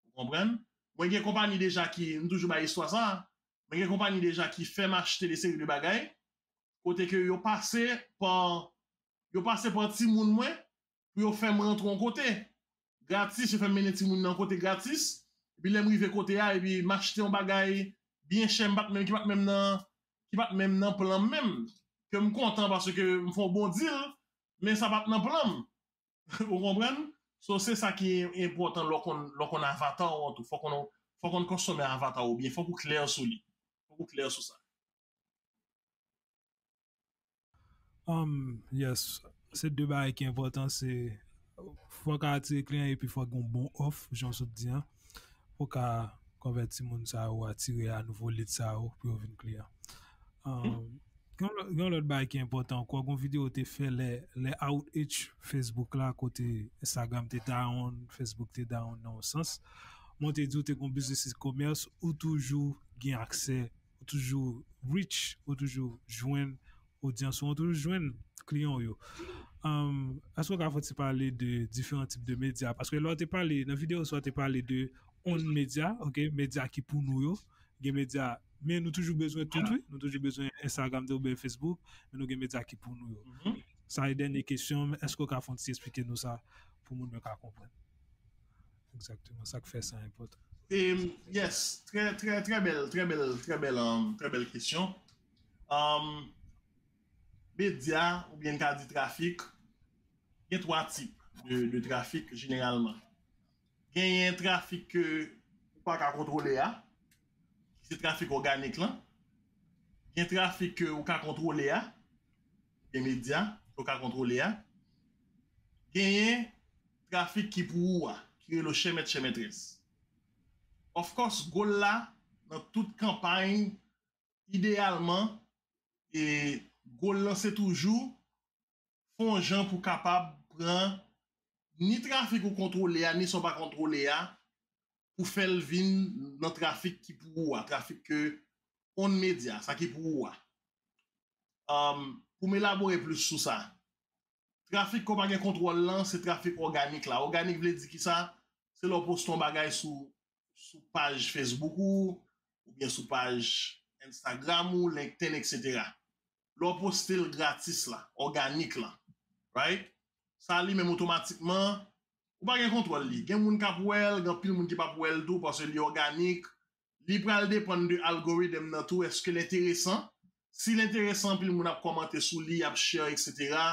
Ou konprann? Mwen gen konpayi deja ki, m toujou bay istwa sa, mwen gen konpayi deja ki fè m achte de seri de bagay, kote ke yo pase pa, yo pase pa timoun mwen, pou yo fè m rantre yon kote gratis, yo fè m mennen timoun nan yon kote gratis, epi lè m rive kote a, epi m achte yon bagay byen chè, m pa t menm, ki pa t menm nan, ki pa t menm nan plan m menm, ke m kontan paske m fè yon bon deal, men sa pa t nan plan m. Ou konprann? So, se sa ki enpòtan lè w konn, lè w konn avatar ou an tou. Fòk ou, fòk ou konn konsome avatar ou byen, fòk ou klè sou li. Fòk ou klè sou sa. Um, yes, se de bagay ki enpòtan, se fò w ka atire kliyan epi fò w gen yon bon òf, jan w sot di an, pou w ka konvèti moun sa yo, atire a nouvo lead sa yo pou yo vin kliyan. Um, gen yon lòt, gen yon lòt bagay ki enpòtan ankò, gen yon videyo w te fè lè, lè outreach Facebook la, kote Instagram te down, Facebook te down nan yon sans. Mwen te di w te gen yon biznis e-commerce, ou toujou gen aksè, ou toujou reach, ou toujou jwenn odyans ou, ou toujou jwenn kliyan w yo. Um, èske w ka fè ti pale de diferan tip de medya? Paske lè w te pale, nan videyo sa w te pale de on medya, ok, medya ki pou nou yo. Gen medya, men nou toujou bezwen tout, wi. Nou toujou bezwen Instagram oubyen Facebook, men nou gen medya ki pou nou yo. Sa e dènye kesyon m, èske w ka fè yon ti eksplike nou sa pou moun yo ka konprann? Egzakteman, sa k fè sa enpòtan. E, yes, trè, trè, trè bèl, trè bèl, trè bèl, um, trè bèl kesyon. Um, medya, oubyen n ka di trafik, gen twa tip de, de trafik jeneralman. Genyen trafik ke ou pa ka kontwole a, ki se trafik òganik lan. Gen trafik ke ou ka kontwole a, gen medya ke ou ka kontwole a. Genyen trafik ki pou ou a, ki rele chè mèt chè mètrès. Of course, goal la, nan tout kanpay, ideyalman, e goal lan se toujou fè yon jan pou kapab pran ni trafik ou kontwole a, ni sa w pa kontwole a, pou fè l vin nan trafik ki pou ou a, trafik ke on medya, sa ki pou ou a. Um, pou m elabore plis sou sa, trafik ke w pa gen kontwòl lan, se trafik òganik la. Òganik vle di kisa? Se lè w poste yon bagay sou, sou paj Facebook ou, oubyen sou paj Instagram ou, LinkedIn, et cetera. Lè w poste l gratis la, òganik la, right? Sa li menm otomatikman, ou pa gen kontwòl li. Gen moun k ap wè l, gen anpil moun ki p ap wè l tou, paske li òganik. Li pral depann de algorithm nan tou, èske l enteresan? Si l enteresan, anpil moun ap kòmante sou li, y ap share, et cetera.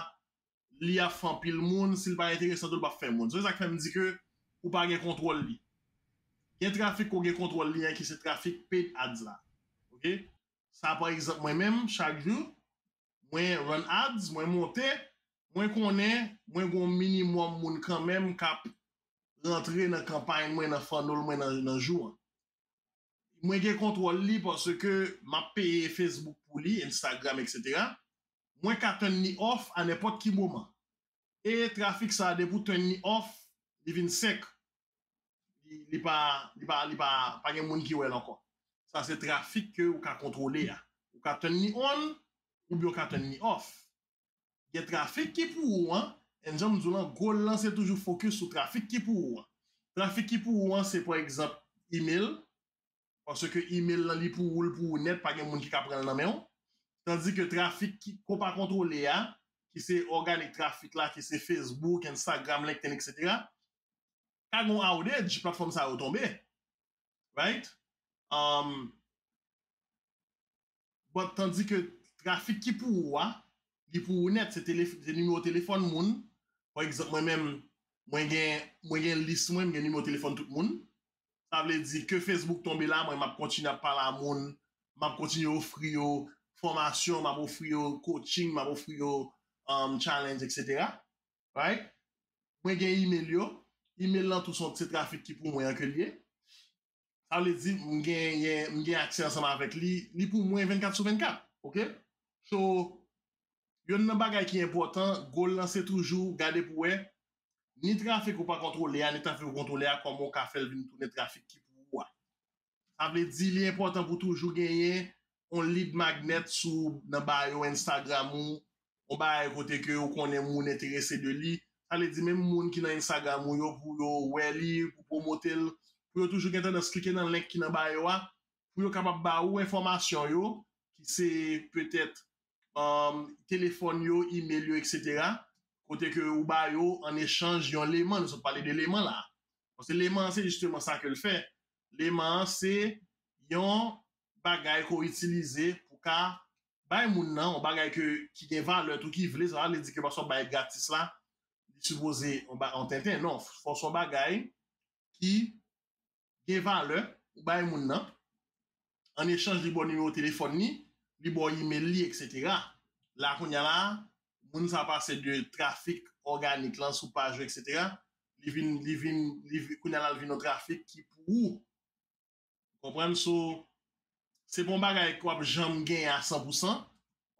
Li ap fè anpil moun, si l pa enteresan tou, l p ap fè moun. Se sa k fè m di ke ou pa gen kontwòl li. Gen trafik ke w gen kontwòl li an ki se trafik paid ads la. Oke? Sa pa egzanp mwen menm, chak jou, mwen run ads, mwen monte, mwen konnen, mwen gen yon minimòm moun kanmenm k ap rantre nan kanpay mwen, nan funnel mwen nan, nan jou an. Mwen gen kontwòl li paske m ap peye Facebook pou li, Instagram, et cetera. Mwen ka turn li off a nenpòt ki moman. E trafik sa a, depi w turn li off, li vin sèk. Li, li pa, li pa, li pa, pa gen moun ki wè l ankò. Sa se trafik ke ou ka kontwole a. Ou ka turn li on, oubyen ou ka turn li off. Gen trafik ki pou ou an, and jan m di w lan, goal lan se toujou focus sou trafik ki pou ou an. Trafik ki pou ou an, se pa egzanp, email, paske email lan li pou ou, l pou ou nèt, pa gen moun ki ka pran l nan men w. Tandi ke trafik ki, ke w pa kontwole a, ki se organic traffic la, ki se Facebook, Instagram, LinkedIn, et cetera, ka gen yon outage, platfòm sa yo tonbe. Right? Um, but tandi ke trafik ki pou ou a, li pou ou nèt, se telef-, se nimewo telefòn moun. Pa egzanp, mwen menm, mwen gen, mwen gen lis mwen, mwen gen nimewo telefòn tout moun. Sa vle di ke Facebook tonbe la, mwen m ap kontinye ap pale a moun, m ap kontinye ofri yo fòmasyon, m ap ofri yo coaching, m ap ofri yo um, challenge, et cetera. Right? Mwen gen email yo. Email lan tou se trafik ki pou mwen an ke l ye. Sa vle di, m gen, m gen aksè ansanm avèk li. Li pou mwen vennkat sou vennkat. Oke? So, youn nan bagay ki enpòtan, goal lan se toujou gade pou wè, ni trafik ou pa kontwole a, ni trafik ou kontwole a, kòman w ka fè l vin tounen trafik ki pou ou a. Sa vle di, li enpòtan pou toujou genyen yon lead magnet sou, nan bio Instagram ou, yon bagay kote ke ou konnen moun enterese de li. Sa vle di, menm moun ki nan Instagram ou yo, pou yo wè li, pou pwomote l, pou yo toujou gen tandans klike nan link ki nan bio a, pou yo kapab ba ou enfòmasyon yo, ki se petèt um, telefòn yo, email yo, et cetera. Kote ke ou ba yo an echanj yon leman, nou sot pale de leman la. Paske leman an se jisteman sa ke l fè. Leman an se yon bagay ke w itilize pou ka bay moun nan, yon bagay ke, ki gen valè tou ki vle, sa pa vle di ke paske w bay gratis la, li sipoze yon ba-, yon tenten. Non, fò se yon bagay ki gen valè, ou bay moun nan, an echanj li ba w nimewo telefòn li, li ba w email li, et cetera. La kounye a la, moun sa pase de trafik òganik lan sou paj ou, et cetera. Li vin, li vin, li vin, kounye a la, li vin yon trafik ki pou ou. Konprann? So, se pa yon bagay ke w ap janm genyen a san pou san.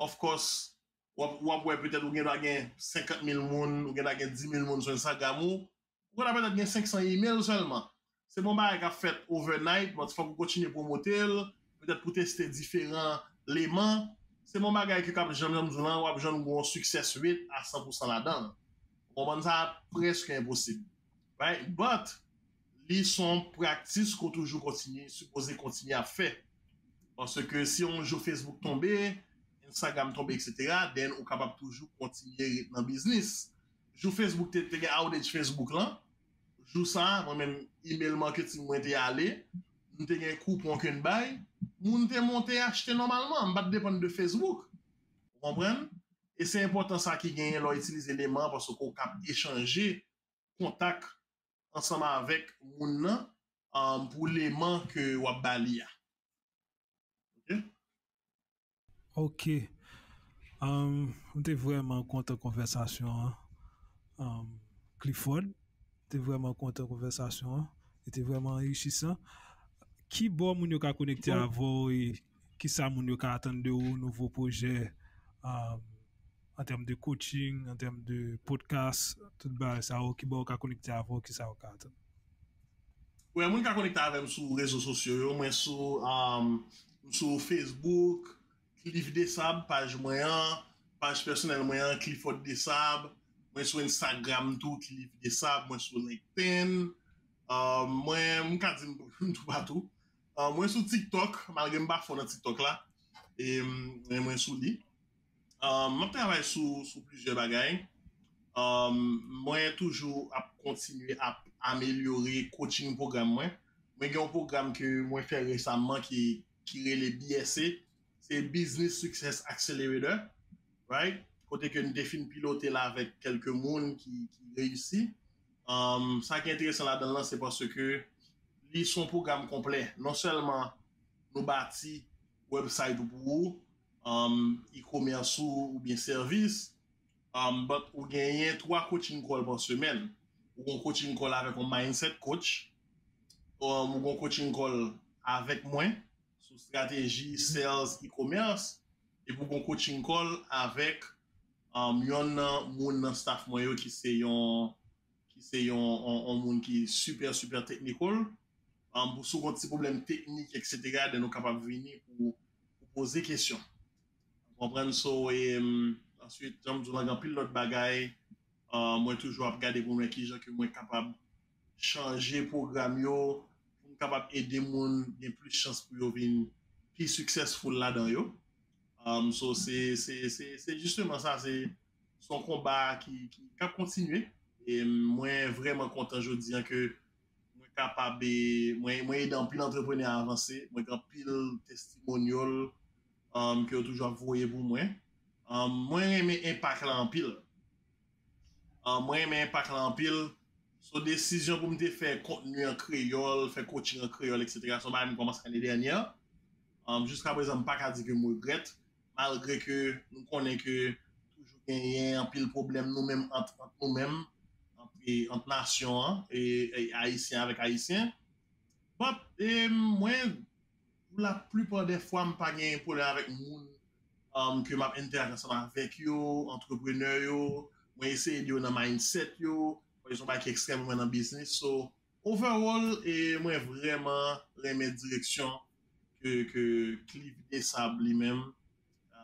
Of course, w ap, w ap wè petèt ou gen dwa gen senkant mil moun, ou gen dwa gen dis mil moun sou Instagram ou, ou gen dwa petèt gen senk san email sèlman. Se pa yon bagay k ap fèt overnight, but fòk ou kontinye pwomote l, petèt pou teste diferan leman. Se pa yon bagay ke k ap janm, janm di w lan, w ap janm gen yon success rate a san pou san ladan l. Ou konprann? Sa prèske enposib. Right? But, li se yon practice ke w toujou kontinye, sipoze kontinye ap fè. Paske si yon jou Facebook tonbe, Instagram tonbe, et cetera, then ou kapab toujou kontinye ret nan biznis. Jou Facebook te, te gen outage Facebook lan, jou sa, mwen menm, email marketing mwen te ale, m te gen koupon ke m bay, moun te monte achte nòmalman, m pa t depann de Facebook. Ou konprann? E se enpòtan sa ki genyen lè w itilize leman an, paske w kab echanje kontak ansanm avèk moun nan, um, pou leman ke w ap ba li a. Oke? Oke. Um, m te vrèman kontan konvèsasyon an, um, Clifford. M te vrèman kontan konvèsasyon an. Li te vrèman anrichisan. Ki bò moun yo ka konekte avè w e kisa moun yo ka atann de ou, nouvo pwojè, um, an tèm de coaching, an tèm de podcast, tout bagay sa yo, ki bò yo ka konekte avè w, kisa yo ka atann? Wè, moun ka konekte avè m sou rezo sosyo yo. Mwen sou, um, m sou Facebook, Cliff Desab, paj mwen an, paj pèsonèl mwen an, Clifford Desab. Mwen sou Instagram tou, Cliff Desab. Mwen sou LinkedIn. Um, mwen, m ka di m toupatou. Uh, mwen sou TikTok, malgre m pa fò nan TikTok la. E, men mwen sou li. Um, m ap travay sou, sou plizyè bagay. Um, mwen toujou ap kontinye ap amelyore coaching pwogram mwen. Mwen gen yon pwogram ke mwen fè resaman ki, ki rele B S A. Se Business Success Accelerator, right? Kote ke n te fin pilote l avèk kèlke moun ki, ki reyisi. Um, sa ki enteresan ladan l lan, se paske li se yon pwogram konplè. Non sèlman nou bati website ou pou ou, um, e-commerce ou, oubyen sèvis, um, but ou genyen twa coaching call pa semèn. Ou gen coaching call avèk yon mindset coach, um, ou gen coaching call avèk mwen sou strateji sales e-commerce, epi ou gen coaching call avèk, um, yonn nan moun nan staff mwen yo ki se yon ki se yon, yon, yon moun ki super, super technical. Um, pou si w gen ti pwoblèm teknik, et cetera, then nou kapab vini pou, pou poze kesyon. Konprann? So, e, um, answit, jan m di w lan, gen anpil lòt bagay. Uh, mwen toujou ap gade pou mwen kijan ke mwen kapab chanje pwogram yo, pou m kapab ede moun gen plis chans pou yo vin pi successful ladan yo. Um, so, se, se, se, se jisteman sa, se, se yon konba ki, ki, k ap kontinye. E mwen vrèman kontan jodi an ke mwen kapab, e, mwen, mwen ede anpil antreprenè avanse. Mwen gen anpil testimonial, um, ke yo toujou ap voye pou mwen. Um, mwen renmen enpak la anpil. Uh, mwen renmen enpak la anpil. So, desizyon pou m te fè kontni an kreyòl, fè coaching an kreyòl, et cetera, se yon bagay m kòmanse ane dènyè. Um, jiska prezan, m pa ka di ke m regrèt, malgre ke nou konnen ke toujou genyen anpil pwoblèm nou menm ant, ant nou menm, ant, e, ant nasyon an, e, e, Ayisyen avèk Ayisyen. But, e, mwen, pou la plipa dè fwa, m pa gen pwoblèm avèk moun, um, ke m ap interact ansanm avèk yo, antreprenè yo. Mwen eseye ede yo nan mindset yo. Paske se yon bagay ki ekstrèm pou mwen nan biznis. So, overall, e mwen vrèman renmen direksyon ke, ke Cliff Desab li menm,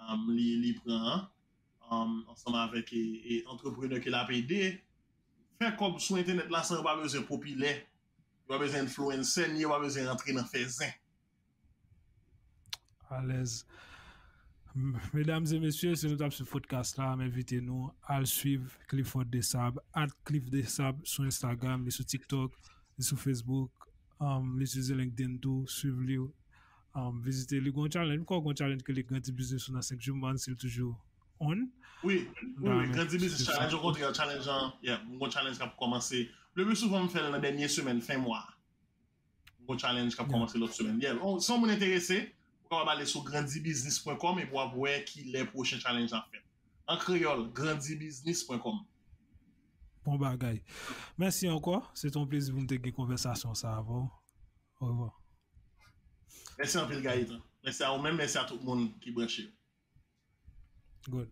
um, li, li pran an, um, ansanm avèk, e, e antreprenè ke l ap ede fè kòb sou entènèt la san yo pa bezwen popilè, yo pa bezwen influencer, ni yo pa bezwen rantre nan fè zen. Alèz. Medam e mesye, si nou t ap swiv podcast la, m envite nou al swiv Clifford Desab, at Cliff Desab sou Instagram, li sou TikTok, li sou Facebook, um, li itilize LinkedIn tou, swiv li, um, vizite li. Gon challenge, m kwè gon challenge ke li Grandi Biznis ou nan senk jou, m pa konn si l toujou on. Wi, wi, wi, Grandi Biznis Challenge, okontrè, challenge an, yeah, gon challenge k ap kòmanse. Le pli souvan m fè l nan dènye semèn, fen mwa. Gon challenge k ap kòmanse lòt semèn. Yeah. Si yon moun enterese, ou kapab ale sou grandi biznis pwen kòm epi w ap wè kilè pwochen challenge la fèt. An kreyòl, grandi biznis pwen kòm. Bon bagay. Mèsi ankò. Se te yon plezi pou m te gen konvèsasyon sa avè w. Orevwa. Mèsi anpil, Gaëtan. Mèsi a ou menm, mèsi a tout moun ki branche. Good.